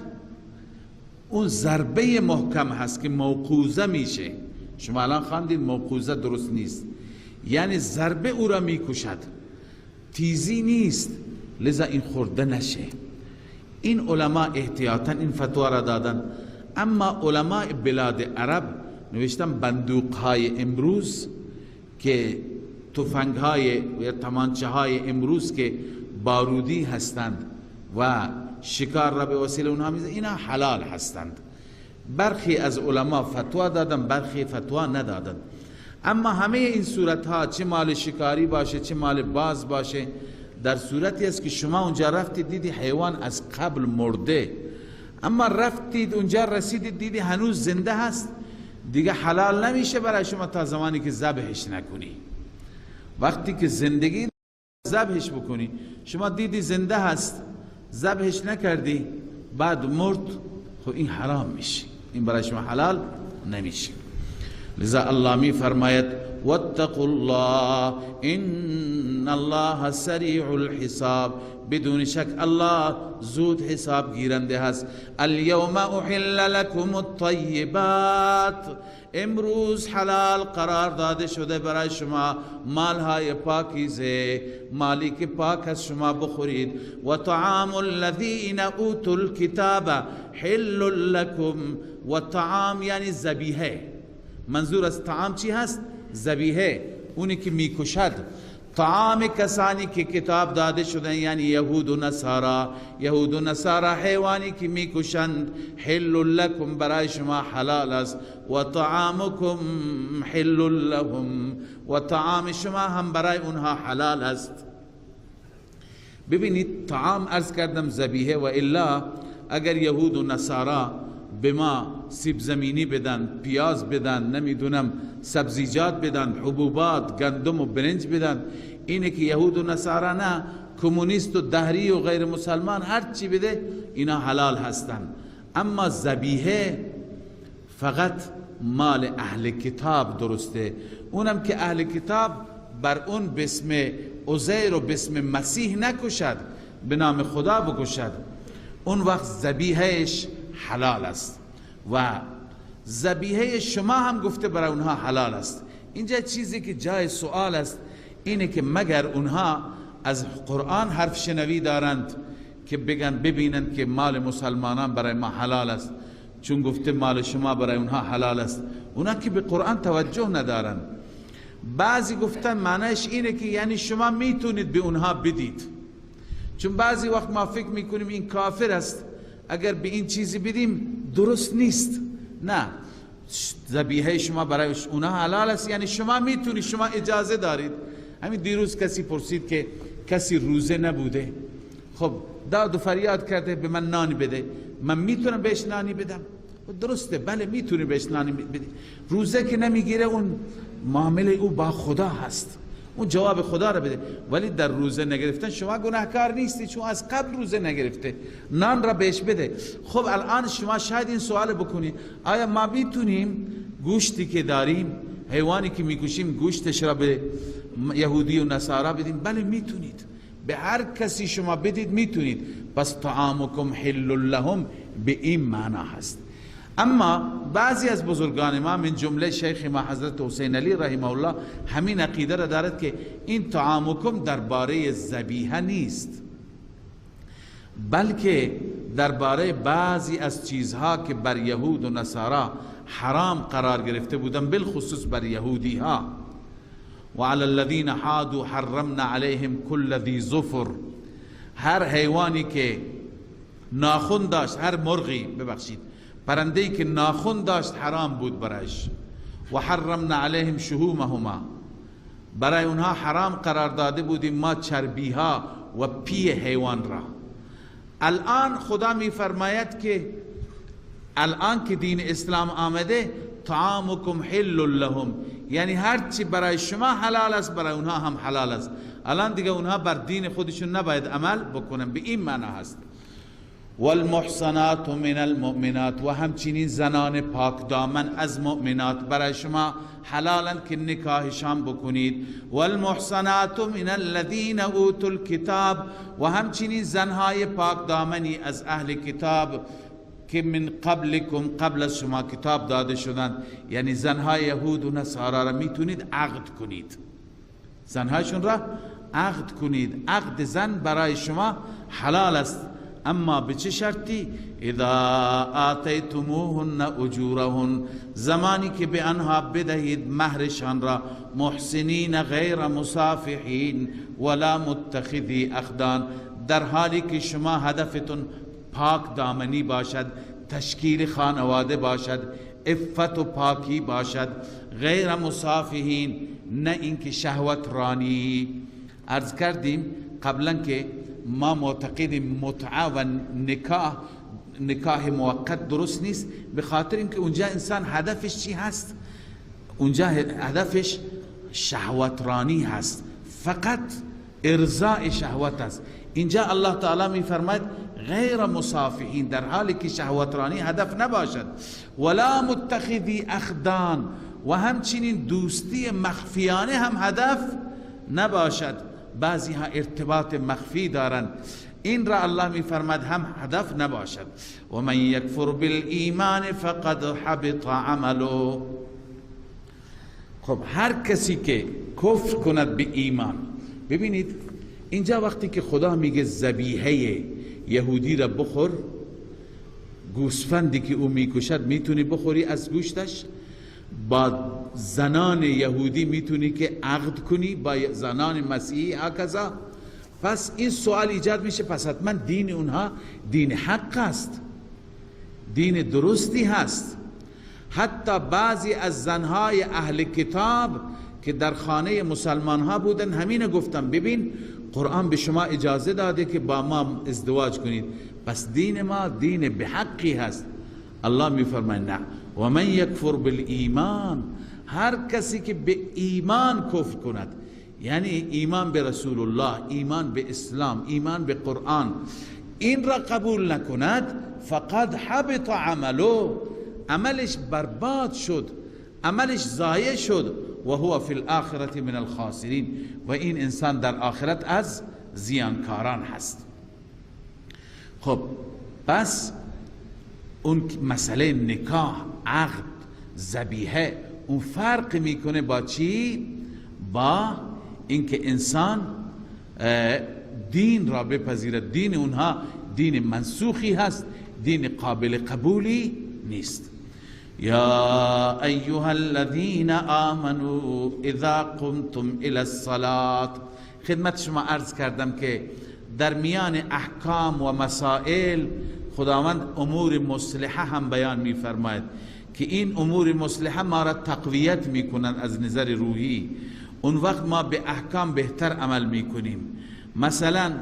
Speaker 2: اون ضربه محکم هست که موقوزه میشه. شما الان خواندید موقوزه درست نیست، یعنی ضربه او را میکشد، تیزی نیست، لذا این خورده نشه. این علما احتیاطا این فتوا را دادن. اما علماء بلاد عرب نوشتن بندوق های امروز که تفنگ های یا تمانچه های امروز که بارودی هستند و شکار را به وسیله اونها میزنند، اینا حلال هستند. برخی از علما فتوا دادن، برخی فتوا ندادن. اما همه این صورت ها، چه مال شکاری باشه چه مال باز باشه، در صورتی است که شما اونجا رفتید دیدی حیوان از قبل مرده، اما رفتید اونجا رسیدید دیدی هنوز زنده هست، دیگه حلال نمیشه برای شما تا زمانی که ذبحش نکنی. وقتی که زندگی ذبحش بکنی، شما دیدی زنده هست ذبحش نکردی بعد مرد، خب این حرام میشه، این برای شما حلال نمیشه. لذا الله می فرماید واتقوا الله ان الله سریع الحساب، بدون شک الله زود حساب گیرنده هست. الیوم احل لکم الطیبات، امروز حلال قرار داده شده برای شما مالهای پاکیزه، مالی که پاک از شما بخورید. و طعام الذین اوتوا الکتاب حل لکم، و طعام یعنی ذبیحه، منظور از طعام چی هست؟ ذبیحه، اونی که میکشد. طعام کسانی که کتاب داده شدن، یعنی یهود و نصارا، یهود و نصارا حیوانی که میکشند، حل لکم برای شما حلال است، و طعامکم حل لهم، و طعام شما هم برای اونها حلال است. ببینید طعام عرض کردم ذبیحه، و الا اگر یهود و نصارا به ما سیب زمینی بدن، پیاز بدن، نمیدونم سبزیجات بدن، حبوبات، گندم و برنج بدن، اینه که یهود و نصارا نه، کمونیست و دهری و غیر مسلمان هر چی بده اینا حلال هستن. اما ذبیحه فقط مال اهل کتاب درسته، اونم که اهل کتاب بر اون بسم عزیر و بسم مسیح نکشد، به نام خدا بکشد، اون وقت ذبیحهش حلال است و ذبیحه شما هم گفته برای اونها حلال است. اینجا چیزی که جای سوال است اینه که مگر اونها از قرآن حرف شنوی دارند که بگن ببینند که مال مسلمانان برای ما حلال است، چون گفته مال شما برای اونها حلال است؟ اونها که به قرآن توجه ندارند. بعضی گفتن معنیش اینه که یعنی شما میتونید به اونها بدید، چون بعضی وقت ما فکر میکنیم این کافر است، اگر به این چیزی بدیم درست نیست. نه، ذبیحه شما برای اونها حلال است، یعنی شما میتونید، شما اجازه دارید. همین دیروز کسی پرسید که کسی روزه نبوده، خب داد و فریاد کرده به من نانی بده، من میتونم بهش نانی بدم؟ درسته، بله میتونی بهش نانی بدی. روزه که نمیگیره اون معامله او با خدا هست، اون جواب خدا را بده، ولی در روزه نگرفتن شما گناهکار نیستی، چون از قبل روزه نگرفته، نان را بهش بده. خب الان شما شاید این سوال بکنی، آیا ما میتونیم گوشتی که داریم، حیوانی که میکشیم، گوشتش را به یهودی و نصارا بدیم؟ بله میتونید، به هر کسی شما بدید میتونید. پس طعامکم حل لهم به این معنا هست. اما بعضی از بزرگان ما من جمله شیخ ما حضرت حسین علی رحمه الله همین عقیده را دارد که این طعامکم درباره ذبیحه نیست، بلکه درباره بعضی از چیزها که بر یهود و نصارا حرام قرار گرفته بودن، بالخصوص بر یهودی ها. و علی الذین حادوا حرمنا علیهم کل ذی ظفر، هر حیوانی که ناخن داشت، هر مرغی، ببخشید، پرنده‌ای که ناخن داشت حرام بود برایش. و حرمنا علیهم شحومهما، برای اونها حرام قرار داده بودیم ما چربیها و پی حیوان را. الان خدا می فرماید که الان که دین اسلام آمده، طعامکم حل لهم، یعنی هر چی برای شما حلال است برای اونها هم حلال است. الان دیگه اونها بر دین خودشون نباید عمل بکنن، به این معنا هست. والمحصنات من المؤمنات، و همچنین زنان پاک دامن از مؤمنات برای شما حلالند که نکاحشان بکنید. والمحصنات من الذین اوتوا الکتاب، و همچنین زنهای پاک دامنی از اهل کتاب که من قبلکم، قبل از شما کتاب داده شدند، یعنی زنهای یهود و نصارا را میتونید عقد کنید، زنهایشون را عقد کنید. عقد زن برای شما حلال است، اما به چه شرطی؟ اذا آتیتموهن اجورهن، زمانی که به آنها بدهید مهرشان را، محسنین غیر مصافحین ولا متخذی اخدان، در حالی که شما هدفتون پاک دامنی باشد، تشکیل خانواده باشد، عفت و پاکی باشد، غیر مصافحین، نه اینکه شهوت رانی. عرض کردیم قبلا که ما معتقدیم متعه و نکاح، نکاح موقت درست نیست، به خاطر اینکه اونجا انسان هدفش چی هست؟ اونجا هدفش شهوت رانی هست، فقط ارضاء شهوت است. اینجا الله تعالی می فرماید غیر مصافحین، در حالی که شهوت رانی هدف نباشد، ولا متخذی اخدان، و همچنین دوستی مخفیانه هم هدف نباشد. بعضی ها ارتباط مخفی دارند، این را الله می فرماد هم هدف نباشد. و من یکفر بالایمان فقد حبط عمله. خب هر کسی که کفر کند به ایمان، ببینید اینجا وقتی که خدا میگه ذبیحه یهودی را بخور، گوسفندی که او میکشد میتونی بخوری از گوشتش، با زنان یهودی میتونی که عقد کنی، با زنان مسیحی هکذا. پس این سوال ایجاد میشه، پس حتما دین اونها دین حق است، دین درستی هست. حتی بعضی از زنهای اهل کتاب که در خانه مسلمان ها بودن همین گفتن ببین قرآن به شما اجازه داده که با ما ازدواج کنید، پس دین ما دین به حقی هست. الله میفرماید نه، و من یکفر بالایمان، هر کسی که به ایمان کفر کند، یعنی ایمان به رسول الله، ایمان به اسلام، ایمان به قرآن، این را قبول نکند، فقد حبط عمله، عملش برباد شد، عملش ضایع شد، و هو فی الاخرة من الخاسرین، و این انسان در آخرت از زیانکاران هست. خب پس اون مسئله نکاح، عقد، ذبیحه، اون فرق میکنه با چی؟ با اینکه انسان دین را بپذیرد. دین اونها دین منسوخی هست، دین قابل قبولی نیست. یا ایها الذین آمنوا اذا قمتم الى الصلاة، خدمت شما عرض کردم که در میان احکام و مسائل خداوند امور مصلحه هم بیان میفرماید که این امور مصلحه ما را تقویت میکنند از نظر روحی. اون وقت ما به احکام بهتر عمل میکنیم. مثلا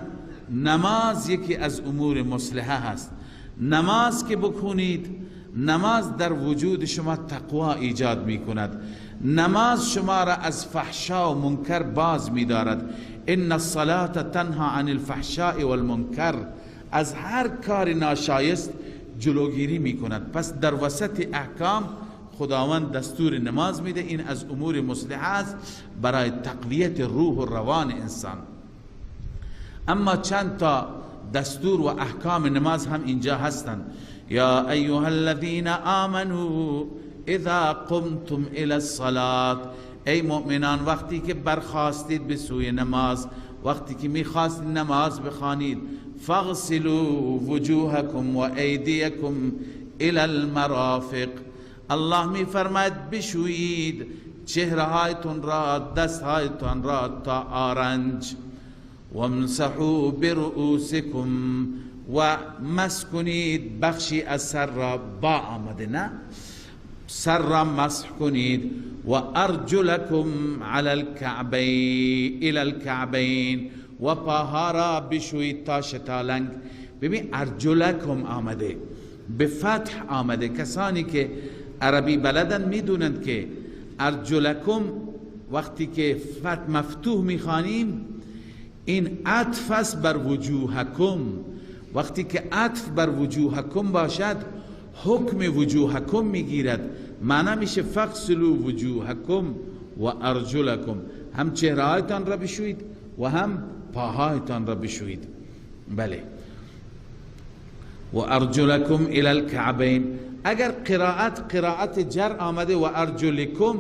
Speaker 2: نماز یکی از امور مصلحه هست. نماز که بکنید، نماز در وجود شما تقوا ایجاد میکند، نماز شما را از فحشا و منکر باز میدارد. ان الصلاة تنها عن الفحشاء والمنکر، از هر کار ناشایست جلوگیری میکند. پس در وسط احکام خداوند دستور نماز میده. این از امور مصلحه است برای تقویت روح و روان انسان. اما چند تا دستور و احکام نماز هم اینجا هستند. یا ایها الذین آمنوا اذا قمتم الى الصلاة، ای مؤمنان وقتی که برخواستید به سوی نماز، وقتی که میخواستید نماز بخوانید، فاغسلوا وجوهکم و ایدیکم الى المرافق، الله میفرماید بشویید چهرهایتون را، دستهایتون را تا آرنج، وامسحوا برؤوسکم، و مسح کنید بخشی از سر را، با آمده نه، سر را مسح کنید، و ارجلکم علی الکعبین الی الکعبین، و پاها را بشویید تا شتالنگ. ببین ارجلکم آمده، به فتح آمده. کسانی که عربی بلدن میدونند که ارجلکم وقتی که فتح مفتوح میخوانیم این عطف است بر وجوهکم. وقتی که عطف بر وجوهکم باشد حکم وجوهکم میگیرد، معنی میشه فاغسلوا وجوهکم و ارجلکم، هم چهرهایتان را بشویید و هم پاهایتان را بشویید. بله، و ارجلکم الی الکعبین. اگر قراءت جر آمده و ارجلکم،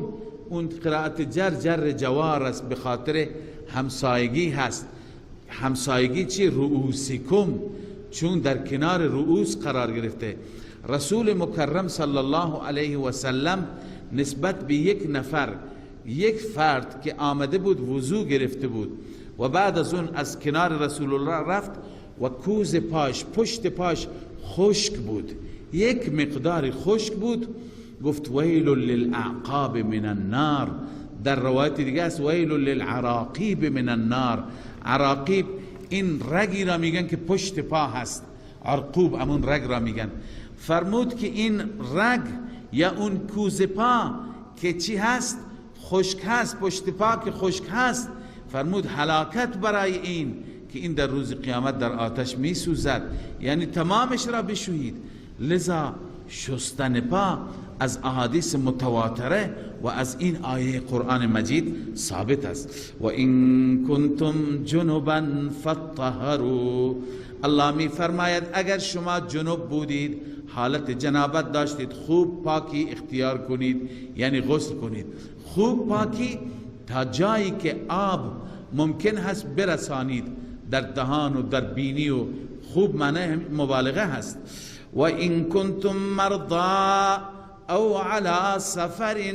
Speaker 2: اون قراءت جر جر جوار است، به خاطر همسایگی هست. همسایگی چی؟ رؤوسکم، چون در کنار رؤوس قرار گرفته. رسول مکرم صلی الله علیه و سلم نسبت به یک نفر، یک فرد که آمده بود وضو گرفته بود و بعد از اون از کنار رسول الله رفت و کوز پاش، پشت پاش خشک بود، یک مقدار خشک بود، گفت ویل للاعقاب من النار. در روایت دیگه است ویل للعراقیب من النار. عراقیب این رگی را میگن که پشت پا هست، عرقوب امون رگ را میگن. فرمود که این رگ یا اون کوز پا که چی هست؟ خشک هست، پشت پا که خشک هست، فرمود هلاکت برای این که این در روز قیامت در آتش میسوزد، یعنی تمامش را بشویید. لذا شستن پا از احادیث متواتره و از این آیه قرآن مجید ثابت است. و این کنتم جنبا فطهروا، الله می فرماید اگر شما جنب بودید، حالت جنابت داشتید، خوب پاکی اختیار کنید، یعنی غسل کنید. خوب پاکی تا جایی که آب ممکن هست برسانید در دهان و در بینی و خوب معنی مبالغه هست. و این کنتم مرضا او علی سفر،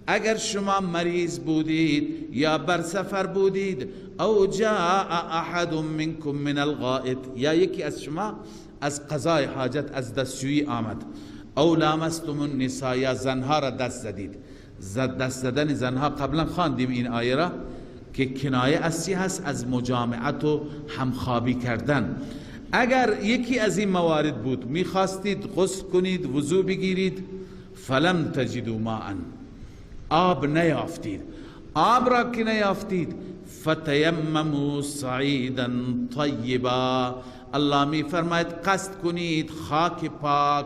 Speaker 2: اگر شما مریض بودید یا بر سفر بودید، او جاء احد منکم من الغائط، یا یکی از شما از قضای حاجت، از دستشویی آمد، او لامستم النساء، یا زنها را دست زدید. دست زدن زنها قبلا خواندیم این آیه را که کنایه از چی هست؟ از مجامعت و همخوابی کردن. اگر یکی از این موارد بود، میخواستید غسل کنید، وضو بگیرید، فلم تجدوا ماء، آب نیافتید، آب را که نیافتید، فتیمموا صعیدا طیبا، الله می فرماید قصد کنید خاک پاک،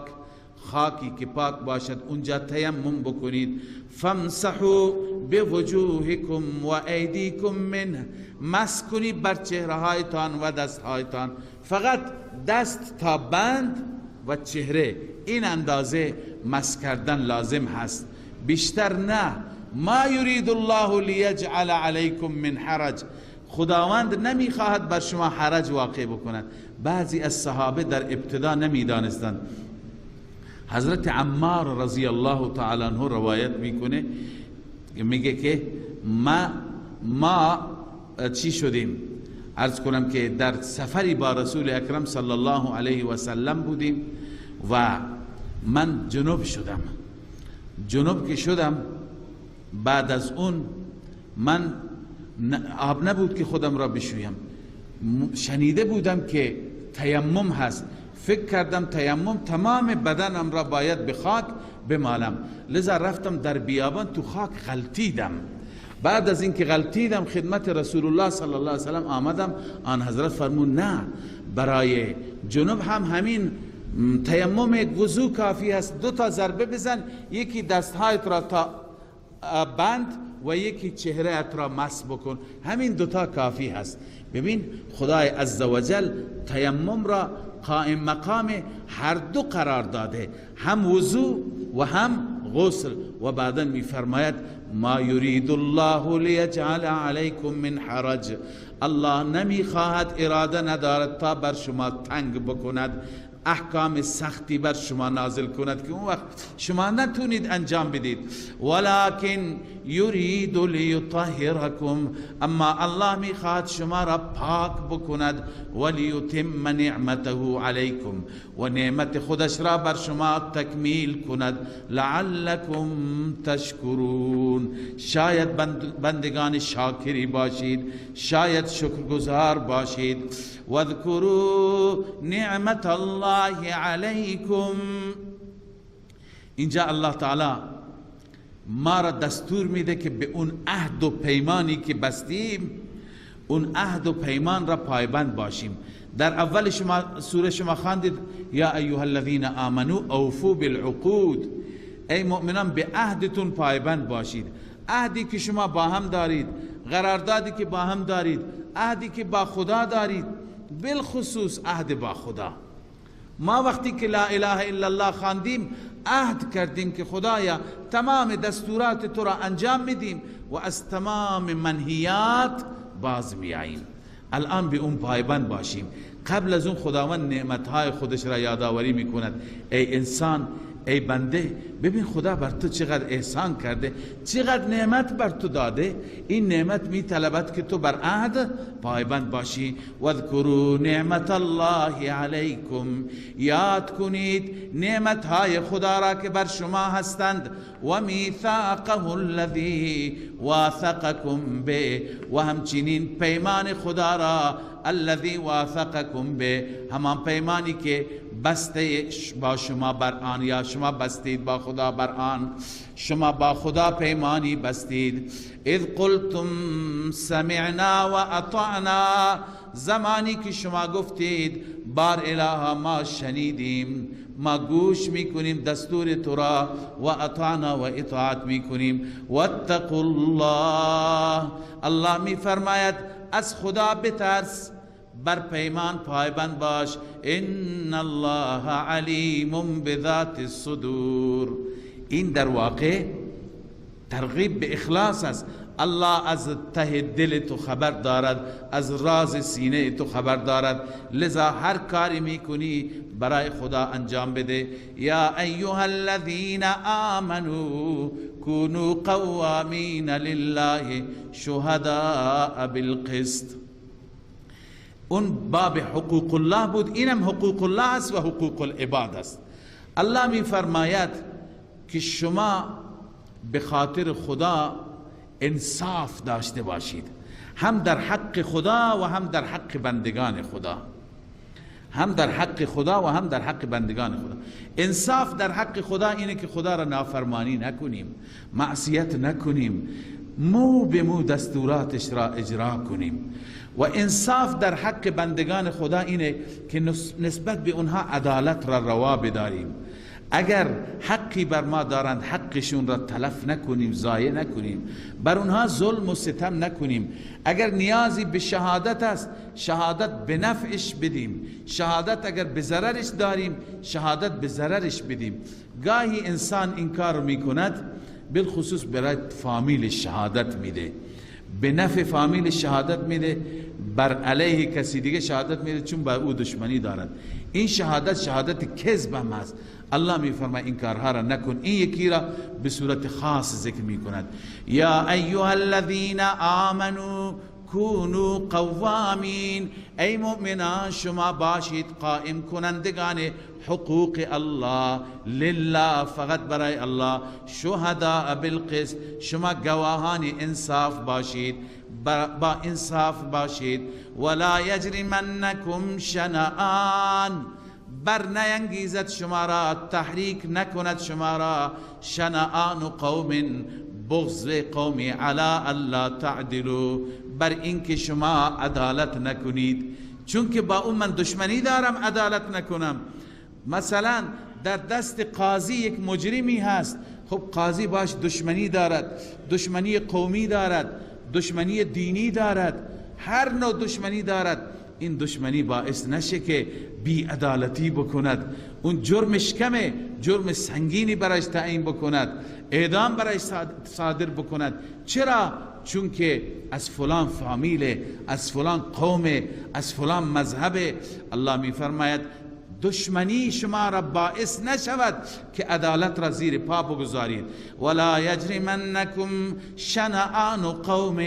Speaker 2: خاکی که پاک باشد اونجا تیمم بکنید. فامسحوا بوجوهکم و ایدیکم منه، مس کنید بر چهره هایتان و دست هایتان، فقط دست تا بند و چهره، این اندازه مس کردن لازم هست، بیشتر نه. ما یرید الله لیجعل علیکم من حرج، خداوند نمیخواهد بر شما حرج واقع بکند. بعضی از صحابه در ابتدا نمیدانستند. حضرت عمار رضی الله تعالی عنه روایت میکنه، میگه که ما چی شدیم؟ عرض کنم که در سفری با رسول اکرم صلی الله علیه و سلم بودیم و من جنوب شدم. جنوب که شدم، بعد از اون من آب نبود که خودم را بشویم. شنیده بودم که تیمم هست، فکر کردم تیمم تمام بدنم را باید به خاک بمالم، لذا رفتم در بیابان تو خاک غلطیدم. بعد از اینکه غلطیدم خدمت رسول الله صلی الله علیه وسلم آمدم، آن حضرت فرمود نه، برای جنوب هم همین تیمم وضو کافی است، دو تا ضربه بزن، یکی دستهایت را تا بند و یکی چهره ات را مس بکن، همین دوتا کافی هست. ببین خدای عزوجل تیمم را قائم مقام هر دو قرار داده، هم وضو و هم غسل. و بعدا میفرماید ما یرید الله لیجعل علیکم من حرج، الله نمیخواهد، اراده ندارد تا بر شما تنگ بکند، احکام سختی بر شما نازل کند که اون وقت شما نتونید انجام بدید. ولکن یرید لیطهرکم، اما الله میخواهد شما را پاک بکند، ولیتم نعمته علیکم، و نعمت خودش را بر شما تکمیل کند، لعلکم تشکرون، شاید بندگان شاکری باشید، شاید شکرگزار باشید. واذکروا نعمت الله علیکم. اینجا الله تعالی ما را دستور میده که به اون عهد و پیمانی که بستیم، اون عهد و پیمان را پایبند باشیم. در اول شما سوره شما خواندید یا ایها الذین آمنوا اوفوا بالعقود، ای مؤمنان به عهدتون پایبند باشید. عهدی که شما با هم دارید، قراردادی که با هم دارید، عهدی که با خدا دارید، بالخصوص عهد با خدا. ما وقتی که لا اله الا الله خواندیم عهد کردیم که خدایا تمام دستورات تو را انجام میدیم و از تمام منهیات باز میاییم. الان به اون پایبند باشیم. قبل از اون خداوند نعمتهای خودش را یادآوری میکند. ای انسان، ای بنده، ببین خدا بر تو چقدر احسان کرده، چقدر نعمت بر تو داده. این نعمت می طلبد که تو بر عهد پایبند باشی. واذکروا نعمت الله علیکم، یاد کنید نعمت های خدا را که بر شما هستند. و میثاقه الذی واثقکم به، و همچنین پیمان خدا را، الذی واثقکم به، همان پیمانی که بسته با شما بر آن، یا شما بستید با خدا بر آن، شما با خدا پیمانی بستید. اذ قلتم سمعنا و اطعنا، زمانی که شما گفتید بار اله ما شنیدیم، ما گوش میکنیم دستور تو را، و اطعنا و اطاعت میکنیم. واتقوا الله، الله میفرماید از خدا بترس، بر پیمان پایبند باش. ان الله علیم بذات الصدور. این در واقع ترغیب به اخلاص است. الله از ته دل تو خبر دارد، از راز سینه تو خبر دارد، لذا هر کاری میکنی برای خدا انجام بده. یا ایها الذین آمنوا کونوا قوامین لله شهداء بالقسط. اون باب حقوق الله بود، اینم حقوق الله است و حقوق العباد است. الله می فرماید که شما به خاطر خدا انصاف داشته باشید، هم در حق خدا و هم در حق بندگان خدا، هم در حق خدا و هم در حق بندگان خدا. انصاف در حق خدا اینه که خدا را نافرمانی نکنیم، معصیت نکنیم، مو به مو دستوراتش را اجرا کنیم. و انصاف در حق بندگان خدا اینه که نسبت به اونها عدالت را روا بداریم. اگر حقی بر ما دارند حقشون را تلف نکنیم، ضایع نکنیم، بر اونها ظلم و ستم نکنیم. اگر نیازی به شهادت است شهادت به نفعش بدیم، شهادت اگر به ضررش داریم شهادت به ضررش بدیم. گاهی انسان این کار میکند، بالخصوص برای فامیل شهادت میده، به نفع فامیل شهادت میده، بر علیه کسی دیگه شهادت میده چون با او دشمنی دارد. این شهادت شهادت کذب هم هست. الله میفرماید این کارها را نکن. این یکی را به صورت خاص ذکر میکند، یا ایها الذین آمنوا کونوا قوامین، ای مؤمنان شما باشید قائم کنندگان حقوق الله، لله فقط برای الله، شهداء بالقسط شما گواهان انصاف باشید، با انصاف باشید. ولا یجرمنکم شنآن، بر نینگیزد شما را، تحریک نکند شما را، شنآن قوم بغض قومی علی الا تعدلوا، بر اینکه شما عدالت نکنید. چون که با اون من دشمنی دارم عدالت نکنم. مثلا در دست قاضی یک مجرمی هست، خب قاضی باش دشمنی دارد، دشمنی قومی دارد، دشمنی دینی دارد، هر نوع دشمنی دارد. این دشمنی باعث نشه که بی عدالتی بکند، اون جرمش کمه، جرم سنگینی برایش تعیین بکند، اعدام برایش صادر بکند. چرا؟ چون که از فلان فامیل، از فلان قوم، از فلان مذهب. الله می فرماید دشمنی شما را باعث نشود که عدالت را زیر پا بگذارید. ولا یجرمنکم شنآن قوم،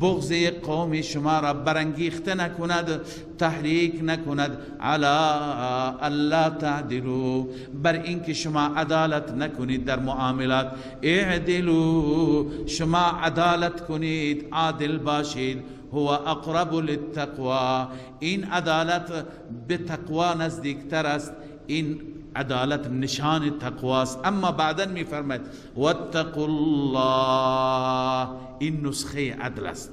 Speaker 2: بغض قوم شما را برانگیخته نکند، تحریک نکند، علی الا تعدلوا، بر اینکه شما عدالت نکنید در معاملات. اعدلوا، شما عدالت کنید، عادل باشید. هو اقرب للتقوى، این عدالت به تقوا نزدیکتر است، این عدالت نشان تقواست. اما بعدا میفرماید واتقوا الله، این نسخه عدل است.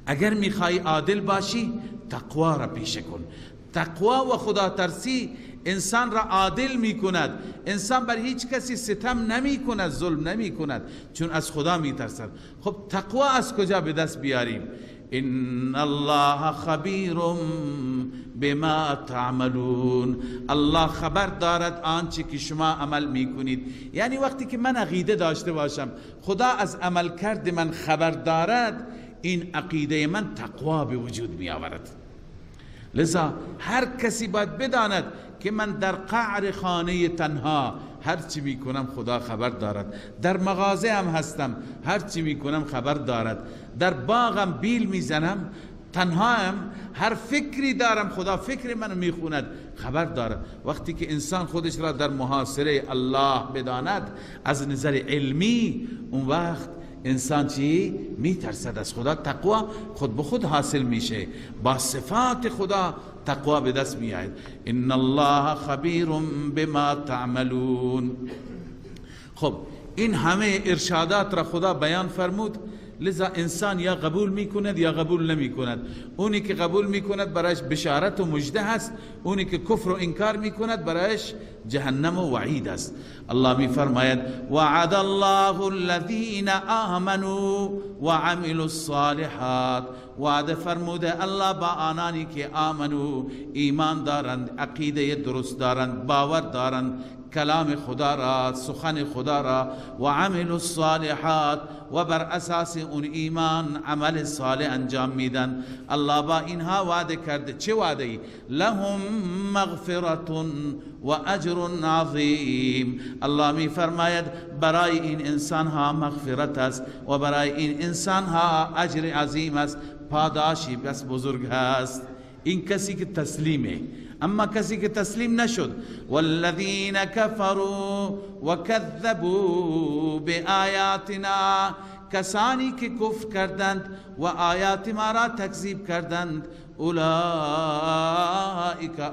Speaker 2: اگر میخوای عادل باشی تقوا را پیشه کن. تقوا و خدا ترسی انسان را عادل میکند. انسان بر هیچ کسی ستم نمیکند، ظلم نمیکند، چون از خدا میترسد. خب تقوا از کجا به دست بیاریم؟ ان الله خبیر بما تعملون، الله خبر دارد آنچه که شما عمل میکنید. یعنی وقتی که من عقیده داشته باشم خدا از عمل کرد من خبر دارد، این عقیده من تقوا به وجود می آورد. لذا هر کسی باید بداند که من در قعر خانه تنها هر چی میکنم خدا خبر دارد، در مغازه هم هستم هر چی میکنم خبر دارد، در باغم بیل میزنم تنها هم هر فکری دارم خدا فکر منو میخوند خبر دارد. وقتی که انسان خودش را در محاصره الله بداند از نظر علمی، اون وقت انسان چی؟ میترسد از خدا. تقوا خود به خود حاصل میشه، با صفات خدا تقوا به دست میآید. ان الله خبیر بما تعملون. خب این همه ارشادات را خدا بیان فرمود، لذا انسان یا قبول میکند یا قبول نمیکند. اونی که قبول میکند برایش بشارت و مژده هست، اونی که کفر و انکار میکند برایش جهنم و وعید است. الله میفرماید وعد الله الذین آمنوا وعملوا الصالحات، وعده فرموده الله با آنانی که آمنو، ایمان دارند، عقیده درست دارند، باور دارند، کلام خدا را، سخن خدا را، و عملوا الصالحات، و بر اساس اون ایمان عمل صالح انجام میدن، الله با اینها وعده کرده. چه وعده ای؟ لهم مغفرة و اجر عظیم. الله می فرماید برای این انسان ها مغفرت است و برای این انسان ها اجر عظیم است، پاداشی بس بزرگ هست. این کسی که تسلیمه. اما کسی که تسلیم نشد، والذین کفروا وکذبوا بآیاتنا، کسانی که کفر کردند و آیات ما را تکذیب کردند، اولئک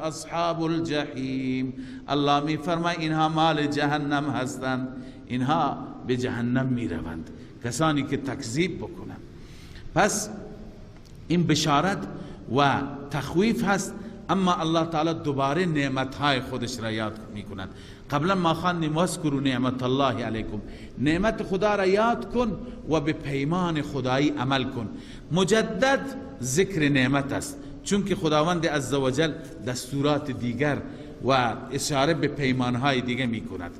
Speaker 2: اصحاب الجحیم. الله می فرماید اینها مال جهنم هستند، اینها به جهنم می روند، کسانی که تکذیب بکنند. پس این بشارت و تخویف هست. اما الله تعالی دوباره نعمتهای خودش را یاد می کند. قبلا ما خواندیم واذکروا نعمت الله علیکم، نعمت خدا را یاد کن و به پیمان خدایی عمل کن. مجدد ذکر نعمت است، چون که خداوند عزوجل دستورات دیگر و اشاره به پیمانهای دیگر می کند.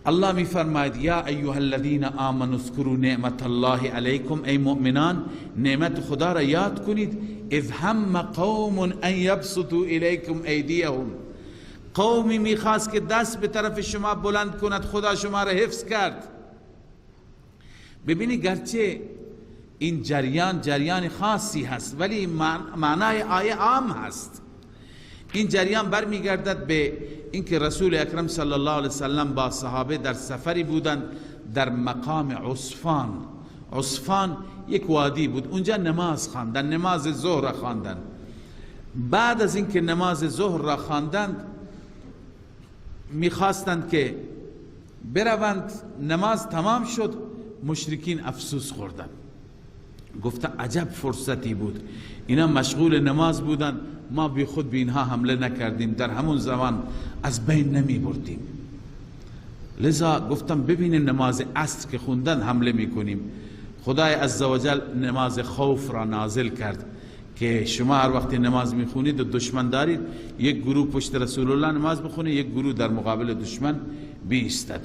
Speaker 2: الله می فرماید یا ایها الذین آمنوا اذکروا نعمت الله علیکم، ای مؤمنان نعمت خدا را یاد کنید. اذ هم قوم ان یبسطوا الیکم ایدیهم، قومی میخواست که دست به طرف شما بلند کند، خدا شما را حفظ کرد. ببینی گرچه این جریان جریان خاصی هست، ولی معنای آیه عام هست. این جریان برمیگردد به اینکه رسول اکرم صلی الله علیه وسلم با صحابه در سفری بودند در مقام عصفان. عصفان یک وادی بود، اونجا نماز خواندن، نماز ظهر را خواندن. بعد از اینکه نماز ظهر را خواندند میخواستند که بروند، نماز تمام شد، مشرکین افسوس خوردند، گفته عجب فرصتی بود، اینا مشغول نماز بودند، ما بی خود به اینها حمله نکردیم، در همون زمان از بین نمی بردیم. لذا گفتم ببینیم نماز عصر که خوندن حمله میکنیم. خدای عزوجل نماز خوف را نازل کرد که شما هر وقت نماز میخونید و دشمن دارید، یک گروه پشت رسول الله نماز بخونه، یک گروه در مقابل دشمن بیستد.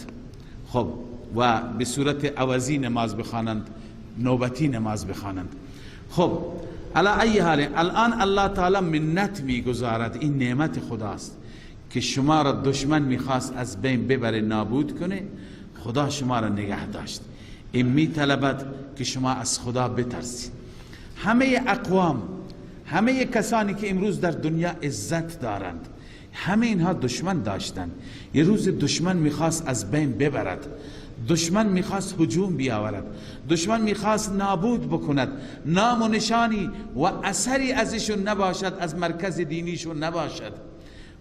Speaker 2: خب و به صورت عوضی نماز بخوانند، نوبتی نماز بخوانند. خب علی ای حال الان الله تعالی منت میگذارد، این نعمت خداست که شما را دشمن میخواست از بین ببره، نابود کنه، خدا شما را نگه داشت. این میطلبد که شما از خدا بترسید. همه اقوام، همه کسانی که امروز در دنیا عزت دارند، همه اینها دشمن داشتند. یه روز دشمن میخواست از بین ببرد، دشمن میخواست هجوم بیاورد، دشمن میخواست نابود بکند، نام و نشانی و اثری ازشون نباشد، از مرکز دینیشون نباشد.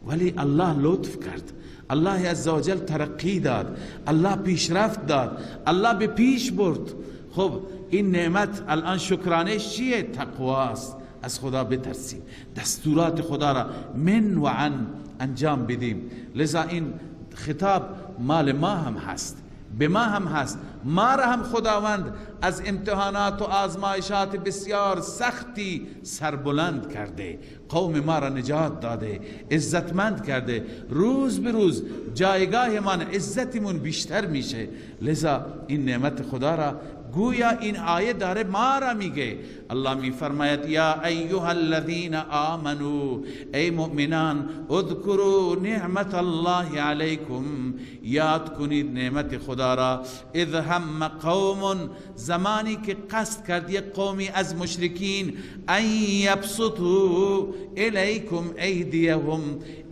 Speaker 2: ولی الله لطف کرد، الله عزوجل ترقی داد، الله پیشرفت داد، الله به پیش برد. خب این نعمت الان شکرانش چیه؟ تقواست. از خدا بترسیم، دستورات خدا را من و عن انجام بدیم. لذا این خطاب مال ما هم هست، به ما هم هست. ما را هم خداوند از امتحانات و آزمایشات بسیار سختی سربلند کرده، قوم ما را نجات داده، عزتمند کرده. روز به روز جایگاه من، عزتمون بیشتر میشه. لذا این نعمت خدا را گویا این آیه داره ما را میگه. الله میفرماید یا ایها الذین آمنو، ای مؤمنان، اذکروا نعمت الله علیکم، یاد کنید نعمت خدا را. اذ هم قوم، زمانی که قصد کرد یک قومی از مشرکین، ان یبسطوا الیکم ایدیهم،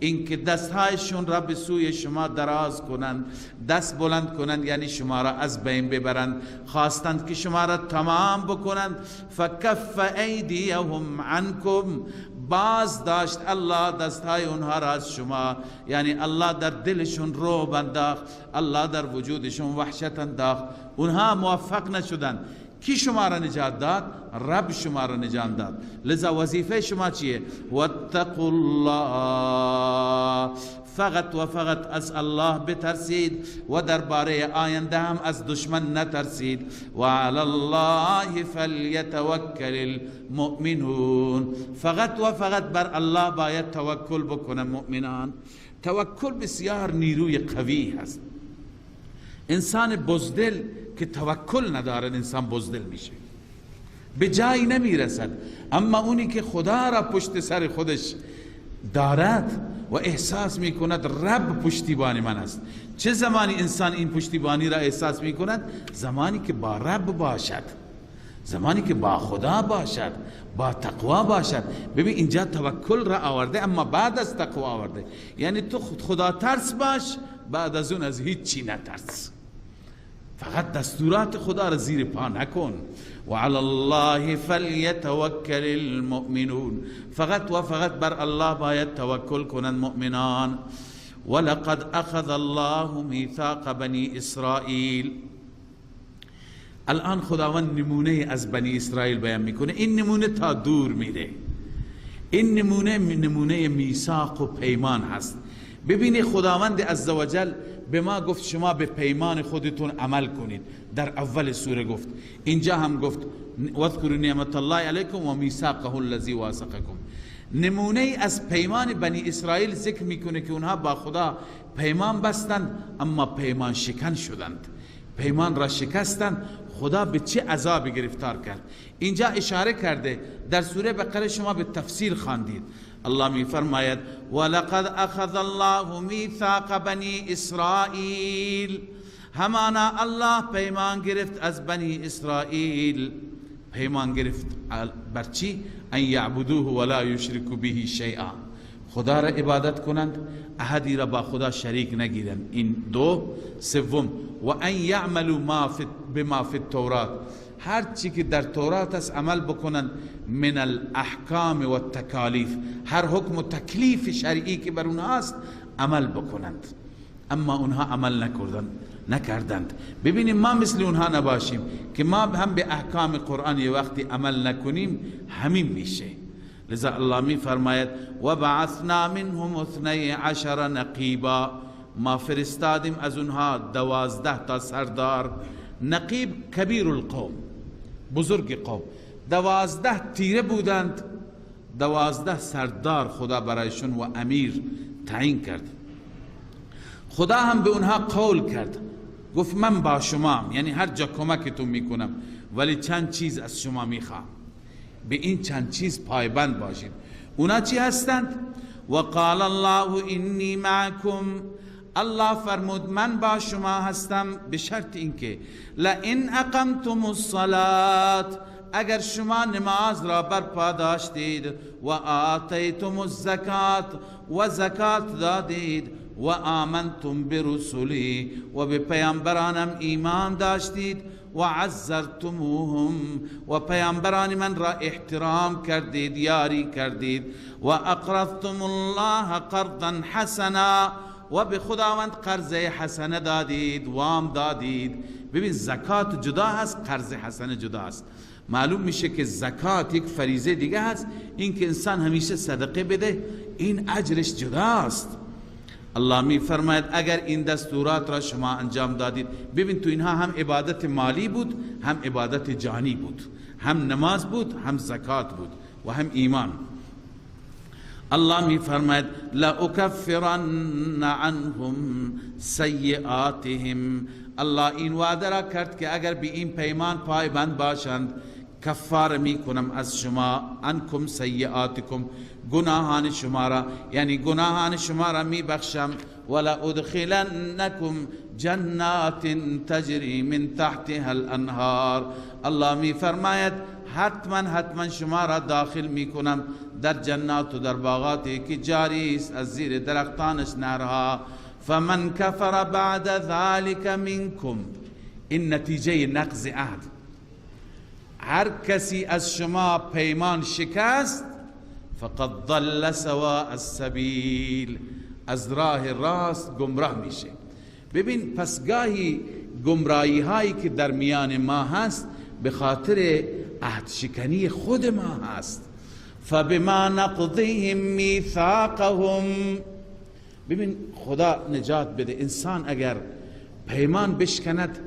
Speaker 2: اینکه دستهایشون را به سوی شما دراز کنند، دست بلند کنند، یعنی شما را از بین ببرند، خواستند که شما را تمام بکنند. فکف ایدیهم عنکم، باز داشت الله دستهای اونها را از شما، یعنی الله در دلشون رعب انداخت، الله در وجودشون وحشت انداخت، اونها موفق نشدند. کی شما را نجات داد؟ رب شما را نجات داد. لذا وظیفه شما چیه؟ واتقوا الله، فقط و فقط از الله بترسید و درباره آینده هم از دشمن نترسید. و علی الله فلیتوکل المؤمنون، فقط و فقط بر الله باید توکل بکنن مؤمنان. توکل بسیار نیروی قوی هست. انسان بزدل که توکل ندارد انسان بزدل میشه، به جایی نمیرسد. اما اونی که خدا را پشت سر خودش دارد و احساس میکند رب پشتیبان من است. چه زمانی انسان این پشتیبانی را احساس میکند؟ زمانی که با رب باشد، زمانی که با خدا باشد، با تقوا باشد. ببین اینجا توکل را آورده، اما بعد از تقوا آورده. یعنی تو خدا ترس باش، بعد از اون از هیچ چی نترس، فقط دستورات خدا را زیر پا نکن. و علی الله فلیتوکل المؤمنون، فقط و فقط بر الله باید توکل کنند مؤمنان. ولقد اخذ الله میثاق بنی اسرائیل. الان خداوند نمونه از بنی اسرائیل بیان میکنه. این نمونه تا دور میره، این نمونه نمونه میثاق و پیمان هست. ببینی خداوند عزوجل به ما گفت شما به پیمان خودتون عمل کنید. در اول سوره گفت، اینجا هم گفت واذکروا نعمت الله علیکم و میثاقه الذی واثقکم. نمونه از پیمان بنی اسرائیل ذکر میکنه که اونها با خدا پیمان بستند، اما پیمان شکن شدند، پیمان را شکستند. خدا به چه عذابی گرفتار کرد؟ اینجا اشاره کرده. در سوره بقره شما به تفصیل خواندید. الله می فرماید ولقد اخذ الله میثاق بنی اسرائیل، همانا الله پیمان گرفت از بنی اسرائیل. پیمان گرفت بر چی؟ ان یعبدوه ولا یشرکوا به شیئا، خدا را عبادت کنند، احدی را با خدا شریک نگیرند. این دو. سوم و ان یعملوا بما فی التورات، هر چی که در تورات است عمل بکنند، من الاحکام و التکالیف، هر حکم و تکلیف شرعی که بر اونها است عمل بکنند. اما اونها عمل نکردند. ببینیم ما مثل اونها نباشیم که ما هم به احکام قرآن یه وقتی عمل نکنیم همین میشه. لذا الله می فرماید و بعثنا منهم 12 نقیبا، ما فرستادیم از اونها 12 تا سردار. نقیب کبیر القوم، بزرگ قوم. 12 تیره بودند، 12 سردار خدا برایشون و امیر تعیین کرد. خدا هم به اونها قول کرد، گفت من با شما، یعنی هر جا کمکتون میکنم، ولی چند چیز از شما میخوام، به این چند چیز پایبند باشید. اونا چی هستند؟ وقال الله انی معکم، الله فرمود من با شما هستم، به شرط اینکه لئن اقمتم الصلاة، اگر شما نماز را برپا داشتید، و آتیتم الزکات، و زکات دادید، و آمنتم برسلی، و به پیامبرانم ایمان داشتید، و عزرتموهم، و پیامبران من را احترام کردید، یاری کردید، و اقرضتم الله قرضا حسنا، و به خداوند قرض حسنه دادید، وام دادید. ببین زکات جدا هست، قرض حسنه جدا هست. معلوم میشه که زکات یک فریضه دیگه هست، این که انسان همیشه صدقه بده این اجرش جداست. الله می فرماید اگر این دستورات را شما انجام دادید. ببین تو اینها هم عبادت مالی بود، هم عبادت جانی بود، هم نماز بود، هم زکات بود و هم ایمان. الله می فرماید لأکفرن عنهم سیئاتهم، الله این وعده را کرد که اگر به این پیمان پایبند باشند کفار می کنم از شما، عنکم سیئاتکم، گناهان شما را، یعنی گناهان شما را می بخشم، ولأدخلنکم جنات تجری من تحتها الانهار. الله می فرماید حتما حتما شما را داخل می کنم در جنات و در باغاتی که جاری است از زیر درختانش نهرها. فمن کفر بعد ذلك منکم، این نتیجه نقض عهد. هر کسی از شما پیمان شکست فقد ضل سواء السبیل، از راه راست گمراه میشه. ببین پس گاهی گمراهی هایی که در میان ما هست به خاطر عهد شکنی خود ما هست. فبما نقضهم میثاقهم، ببین خدا نجات بده، انسان اگر پیمان بشکند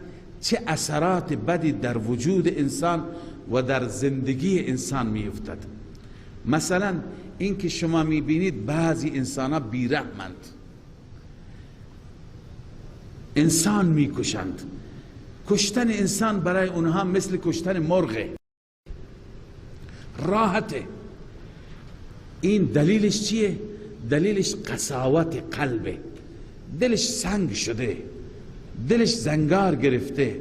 Speaker 2: چه اثرات بدی در وجود انسان و در زندگی انسان میافتد. مثلا این که شما میبینید بعضی انسان ها بیرحمند، انسان میکشند. کشتن انسان برای اونها مثل کشتن مرغه، راحته. این دلیلش چیه؟ دلیلش قساوت قلبه، دلش سنگ شده، دلش زنگار گرفته.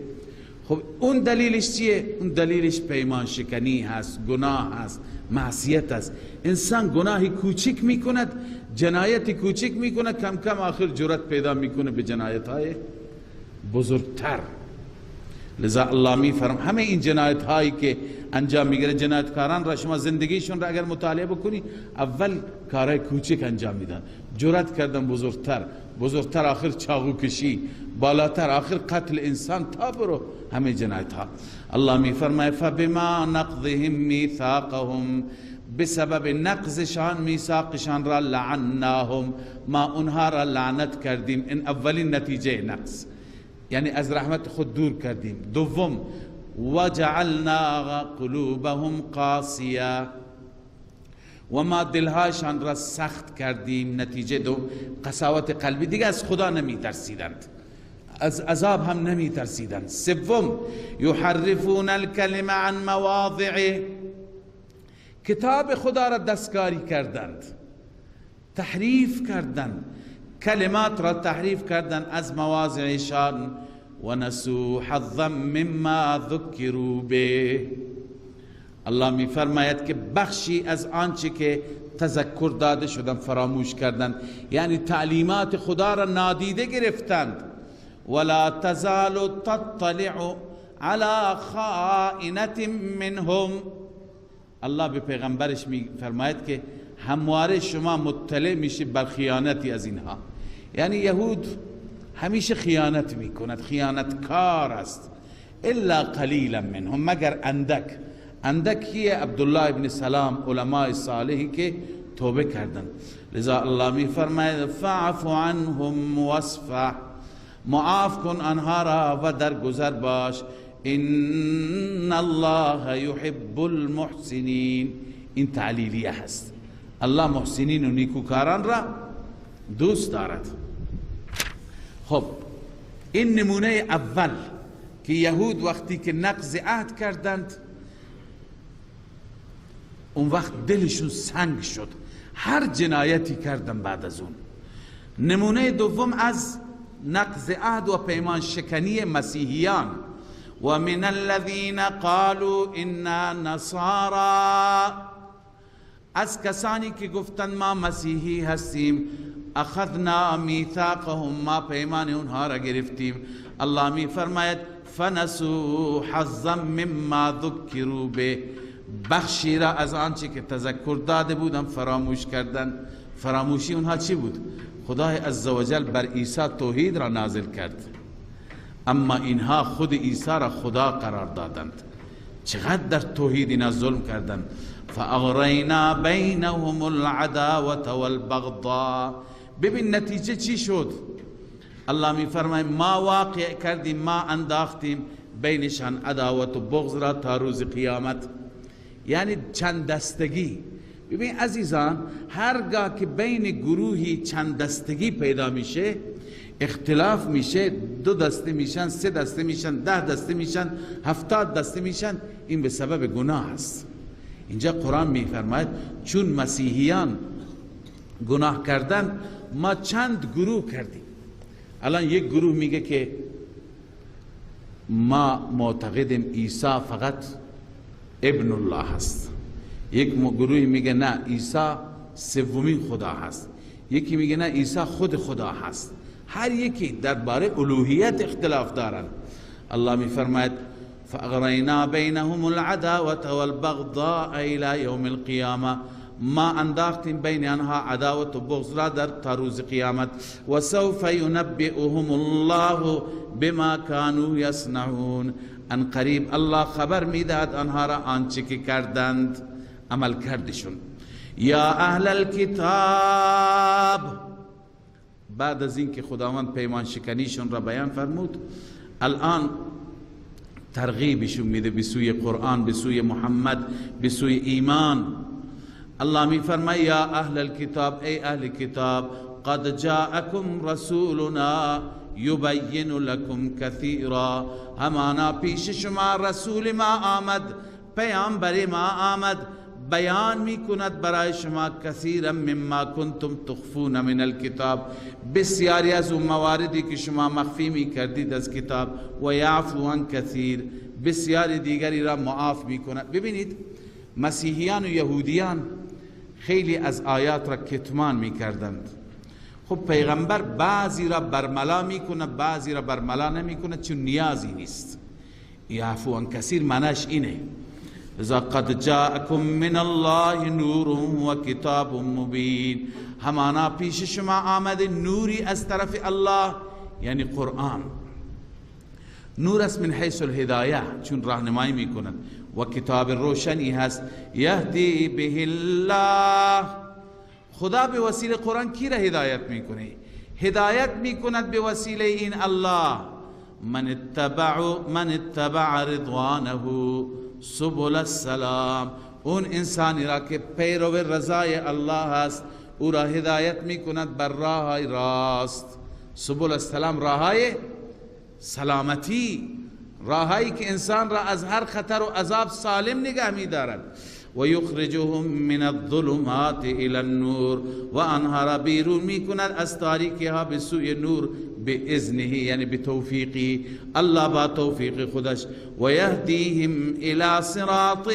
Speaker 2: خب اون دلیلش چیه؟ اون دلیلش پیمان شکنی هست، گناه هست، معصیت هست. انسان گناهی کوچک میکند، جنایت کوچک میکند، کم کم آخر جرأت پیدا میکنه به جنایت های بزرگتر. لذا الله میفرم همه این جنایت هایی که انجام میگیره، جنایتکاران را شما زندگیشون را اگر مطالعه بکنی، اول کارهای کوچک انجام میدن، جرأت کردن بزرگتر، بزرگتر، آخر چاقو کشی، بالاتر، آخر قتل انسان، تا برو همه جنایت ها. الله میفرماید فبما نقضهم میثاقهم، بسبب نقضشان میثاقشان را لعناهم، ما اونها را لعنت کردیم. این اولین نتیجه نقض، یعنی از رحمت خود دور کردیم. دوم وجعلنا قلوبهم قاسیه، و ما دلهایشان را سخت کردیم. نتیجه دو، قساوت قلبی، دیگه از خدا نمی ترسیدند، از عذاب هم نمی ترسیدند. سوم یحرفون الکلمه عن مواضعه، کتاب خدا را دستکاری کردند، تحریف کردند، کلمات را تحریف کردند از مواضعشان. و نسوا حظا مما ذکروا به، الله می فرماید که بخشی از آنچه که تذکر داده شدن فراموش کردند، یعنی تعلیمات خدا را نادیده گرفتند. ولا تزال تطلع على خائنة منهم، الله به پیغمبرش می فرماید که همواره شما مطلع میشه بر خیانتی از اینها. یعنی یهود همیشه خیانت میکند، خیانتکار است. الا قلیلا منهم، مگر اندک. اندک کیه؟ عبدالله ابن سلام، علماء صالحی که توبه کردند. لذا الله می فرماید فاعف عنهم واصفح، معاف کن آنها را و درگذر باش. ان الله یحب المحسنین. این تعلیلیه هست، الله محسنین و نیکوکاران را دوست دارد. خب این نمونه اول که یهود وقتی که نقض عهد کردند، اون وقت دلشون سنگ شد، هر جنایتی کردن بعد از اون. نمونه دوم از نقض عهد و پیمان شکنی مسیحیان، و من الذین قالوا انا نصارا، از کسانی که گفتند ما مسیحی هستیم، اخذنا میثاقهم، ما پیمان اونها را گرفتیم. الله می فرماید فنسوا حظا مما ذکروا به، بخشی را از آنچه که تذکر داده بودن فراموش کردن. فراموشی اونها چی بود؟ خدای عزوجل بر عیسی توحید را نازل کرد، اما اینها خود عیسی را خدا قرار دادند. چقدر در توحید اینا ظلم کردند. فاغرینا بینهم العداوة والبغضاء. ببین نتیجه چی شد؟ الله می فرماید ما واقع کردیم، ما انداختیم بینشان عداوت و بغض را تا روز قیامت، یعنی چند دستگی. ببین عزیزان، هرگاه که بین گروهی چند دستگی پیدا میشه، اختلاف میشه، دو دسته میشن، سه دسته میشن، 10 دسته میشن، 70 دسته میشن، این به سبب گناه است. اینجا قرآن میفرماید چون مسیحیان گناه کردن، ما چند گروه کردیم. الان یک گروه میگه که ما معتقدیم عیسی فقط ابن الله هست، یک گروه میگه نه عیسی سومین خدا هست، یکی میگه نه عیسی خود خدا هست. هر یکی درباره الوهیت اختلاف دارن. الله میفرماید فاغرینا بینهم العداوة والبغضاء الى یوم القیامه، ما انداختیم بین آنها عداوت و بغض را در تا روز قیامت. و سوف ینبئهم الله بما كانوا یصنعون، ان قریب الله خبر میدهد آنها را آنچه که کردند، عمل کردشون. یا اهل الکتاب، بعد از اینکه خداوند پیمان شکنیشون را بیان فرمود، الان ترغیبشون میده به سوی قرآن، به سوی محمد، به سوی ایمان. الله می فرماید یا اهل الکتاب، ای اهل کتاب، قد جاءکم رسولنا یبین لکم کثیرا. همانا پیش شما رسول ما آمد، پیامبر ما آمد، بیان می کند برای شما کثیرا مما کنتم تخفون من الکتاب، بسیاری از اون مواردی که شما مخفی می کردید از کتاب، و یعفو عن کثیر، بسیاری دیگری را معاف می کند. ببینید مسیحیان و یهودیان خیلی از آیات را کتمان می کردند. خب پیغمبر بعضی را برملا می کند، بعضی را برملا نمی کند، چون نیازی نیست. یعفو عن کثیر معناش اینه، اذا قد جاءکم من الله نور و کتاب مبین، همانا پیش شما آمد نوری از طرف الله، یعنی قرآن. نور است من حیث الهدایه، چون راهنمایی میکند، و کتاب روشنی هست. یهدی به الله، خدا به وسیله قرآن کی را هدایت میکنه؟ هدایت میکند به وسیله این الله من اتبع رضوانه سبل السلام، اون انسانی را که پیرو رضای الله است او را هدایت میکند بر راه راست. سبل السلام راهای سلامتی، راهایی که انسان را از هر خطر و عذاب سالم نگه می‌دارد. و یخرجهم من الظلمات الى النور، و آنها را بیرون میکند از تاریکی ها به سوی نور، باذنه یعنی به توفیقی الله، با توفیق خودش. و یهدیهم الى صراط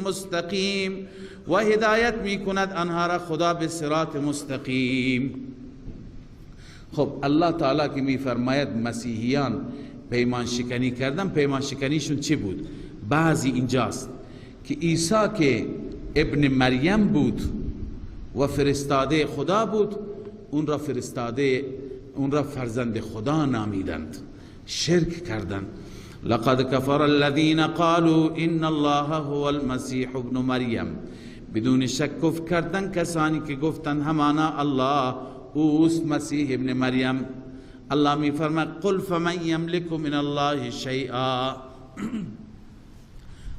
Speaker 2: مستقیم، و هدایت میکند آنها را خدا به صراط مستقیم. خب الله تعالی که میفرماید مسیحیان پیمان شکنی کردن، پیمان شکنیشون چی بود؟ بعضی اینجاست که عیسی که ابن مریم بود و فرستاده خدا بود، اون را فرستاده، اون را فرزند خدا نامیدند، شرک کردند. لقد کفر الذین قالوا ان الله هو المسیح ابن مریم، بدون شک کفر کردن کسانی که گفتند همانا الله اوست مسیح ابن مریم. الله می فرماید قل فمن یملک من الله شیئا،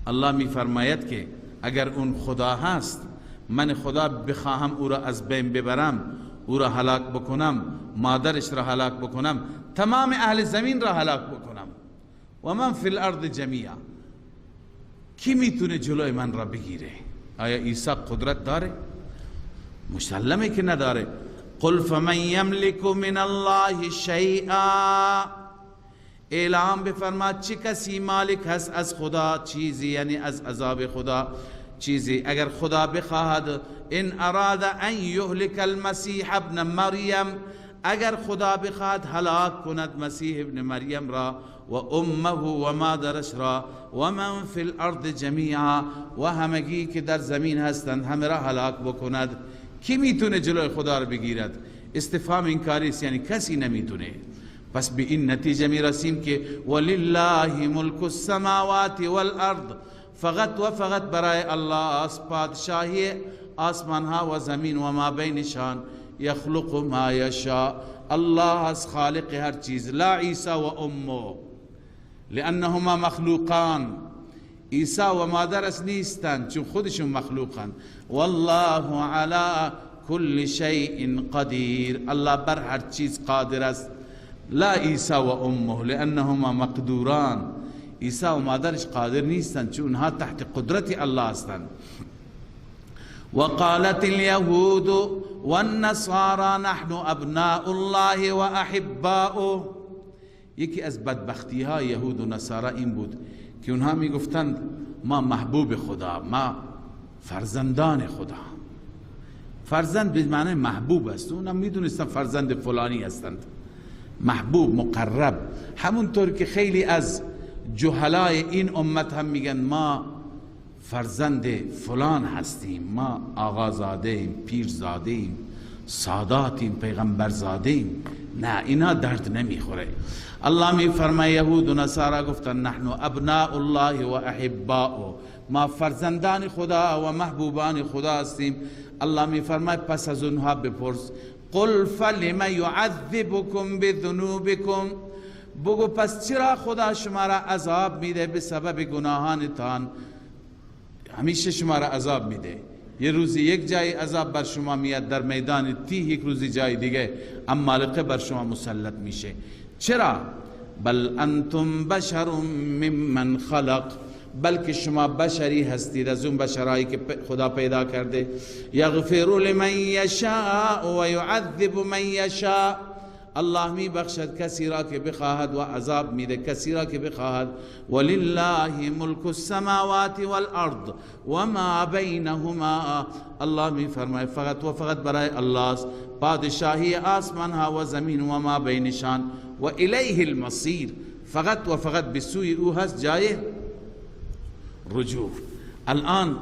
Speaker 2: الله می فرماید که اگر اون خدا هست، من خدا بخواهم او را از بین ببرم، او را هلاک بکنم، مادرش را هلاک بکنم، تمام اهل زمین را هلاک بکنم، و من فی الارض جمیعا، کی میتونه جلوی من را بگیره؟ آیا عیسی قدرت داره؟ مسلمه که نداره. قل فمن یملک من الله شیئا، اعلام بفرما چه کسی مالک هست از خدا چیزی، یعنی از عذاب خدا چیزی، اگر خدا بخواهد. ان اراد ان یهلک المسیح ابن مریم، اگر خدا بخواهد هلاک کند مسیح ابن مریم را، و امه و مادرش را، و من فی الارض جمیعا، و همگی که در زمین هستند همه را هلاک بکند، کی میتونه جلوی خدا را بگیرد؟ استفهام انکاری است، یعنی کسی نمیتونه. پس به این نتیجه میرسیم که ولله ملک السماوات والارض، فقط و فقط برای الله است پادشاهی آسمان ها و زمین و ما بینشان. یخلق ما یشاء، الله از خالق هر چیز، لا عیسی و امه لانهما مخلوقان، عیسی و مادرش نیستند چون خودشون مخلوقند. والله علی کل شیء قدیر، الله بر هر چیز قادر است. لا عیسی و امه لانهما مقدوران، عیسی و مادرش قادر نیستند چون اونها تحت قدرت الله هستند. وقالت اليهود والنصارى نحن ابناء الله واحباؤه. یکی از بدبختی ها یهود و نصارا این بود که اونها میگفتند ما محبوب خدا، ما فرزندان خدا. فرزند به معنی محبوب است، اونها میدونستند فرزند فلانی هستند، محبوب مقرب. همونطور که خیلی از جهلای این امت هم میگن ما فرزند فلان هستیم، ما آقازاده ایم، پیرزاده ایم، ساداتیم، پیغمبرزاده ایم. نه، اینا درد نمیخوره. الله می فرماید یهود و نصارا گفتن نحن ابناء الله و احباؤه، ما فرزندان خدا و محبوبان خدا هستیم. الله می فرماید پس از اونها بپرس، قل فلم یعذبکم بذنوبکم، بگو پس چرا خدا شما را عذاب میده به سبب گناهانتان؟ همیشه شما را عذاب میده، یه روزی یک جای عذاب بر شما میاد در میدان تیه، یک روزی جای دیگه عمالقه بر شما مسلط میشه. چرا؟ بل انتم بشر ممن خلق، بلکه شما بشری هستید از اون بشرایی که خدا پیدا کرده. یغفر لمن یشاء و یعذب من یشاء، الله می بخشد کسی را که بخواهد و عذاب میده کسی را که بخواهد. ولله ملک السماوات والارض وما بینهما، الله می فرماید فقط و فقط برای الله است پادشاهی آسمان ها و زمین و ما بینشان، و الیه المصیر، فقط و فقط به سوی او هست جای رجوع. الان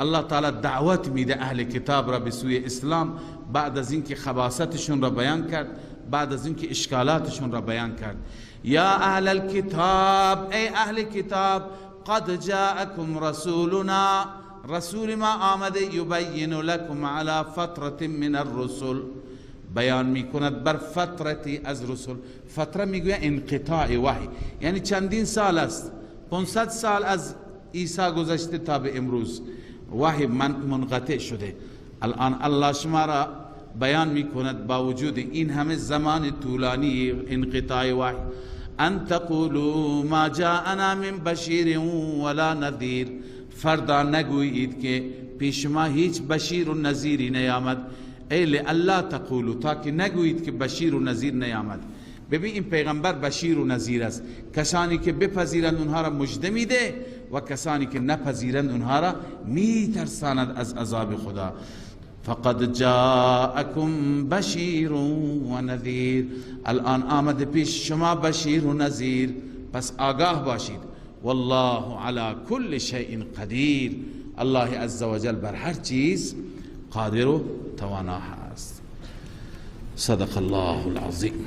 Speaker 2: الله تعالی دعوت میده اهل کتاب را به سوی اسلام، بعد از اینکه خباثتشون را بیان کرد، بعد از اینکه اشکالاتشون را بیان کرد. یا اهل الکتاب، ای اهل کتاب، قد جاءکم رسولنا، رسول ما آمده، یبین لکم علی فترة من الرسل، بیان میکند بر فترتی از رسول. فتره میگوید انقطاع وحی، یعنی چندین سال است، 500 سال از عیسی گذشته تا به امروز وحی منقطع شده. الان الله شما را بیان میکند با وجود این همه زمان طولانی انقطاع وحی، ان تقولوا ما جاءنا من بشیر ولا نذیر، فردا نگویید که پیش ما هیچ بشیر و نذیری نیامد. ای لئلا تقولوا، تا که نگویید که بشیر و نذیر نیامد. ببین این پیغمبر بشیر و نذیر است، کسانی که بپذیرند اونها را مژده میده و کسانی که نپذیرند اونها را میترساند از عذاب خدا. فقد جاءکم بشیر و نذیر، الان آمد پیش شما بشیر و نذیر، پس آگاه باشید. والله علی کل شیء قدیر، الله عزوجل بر هر چیز قادر و توانا هست. صدق الله العظیم.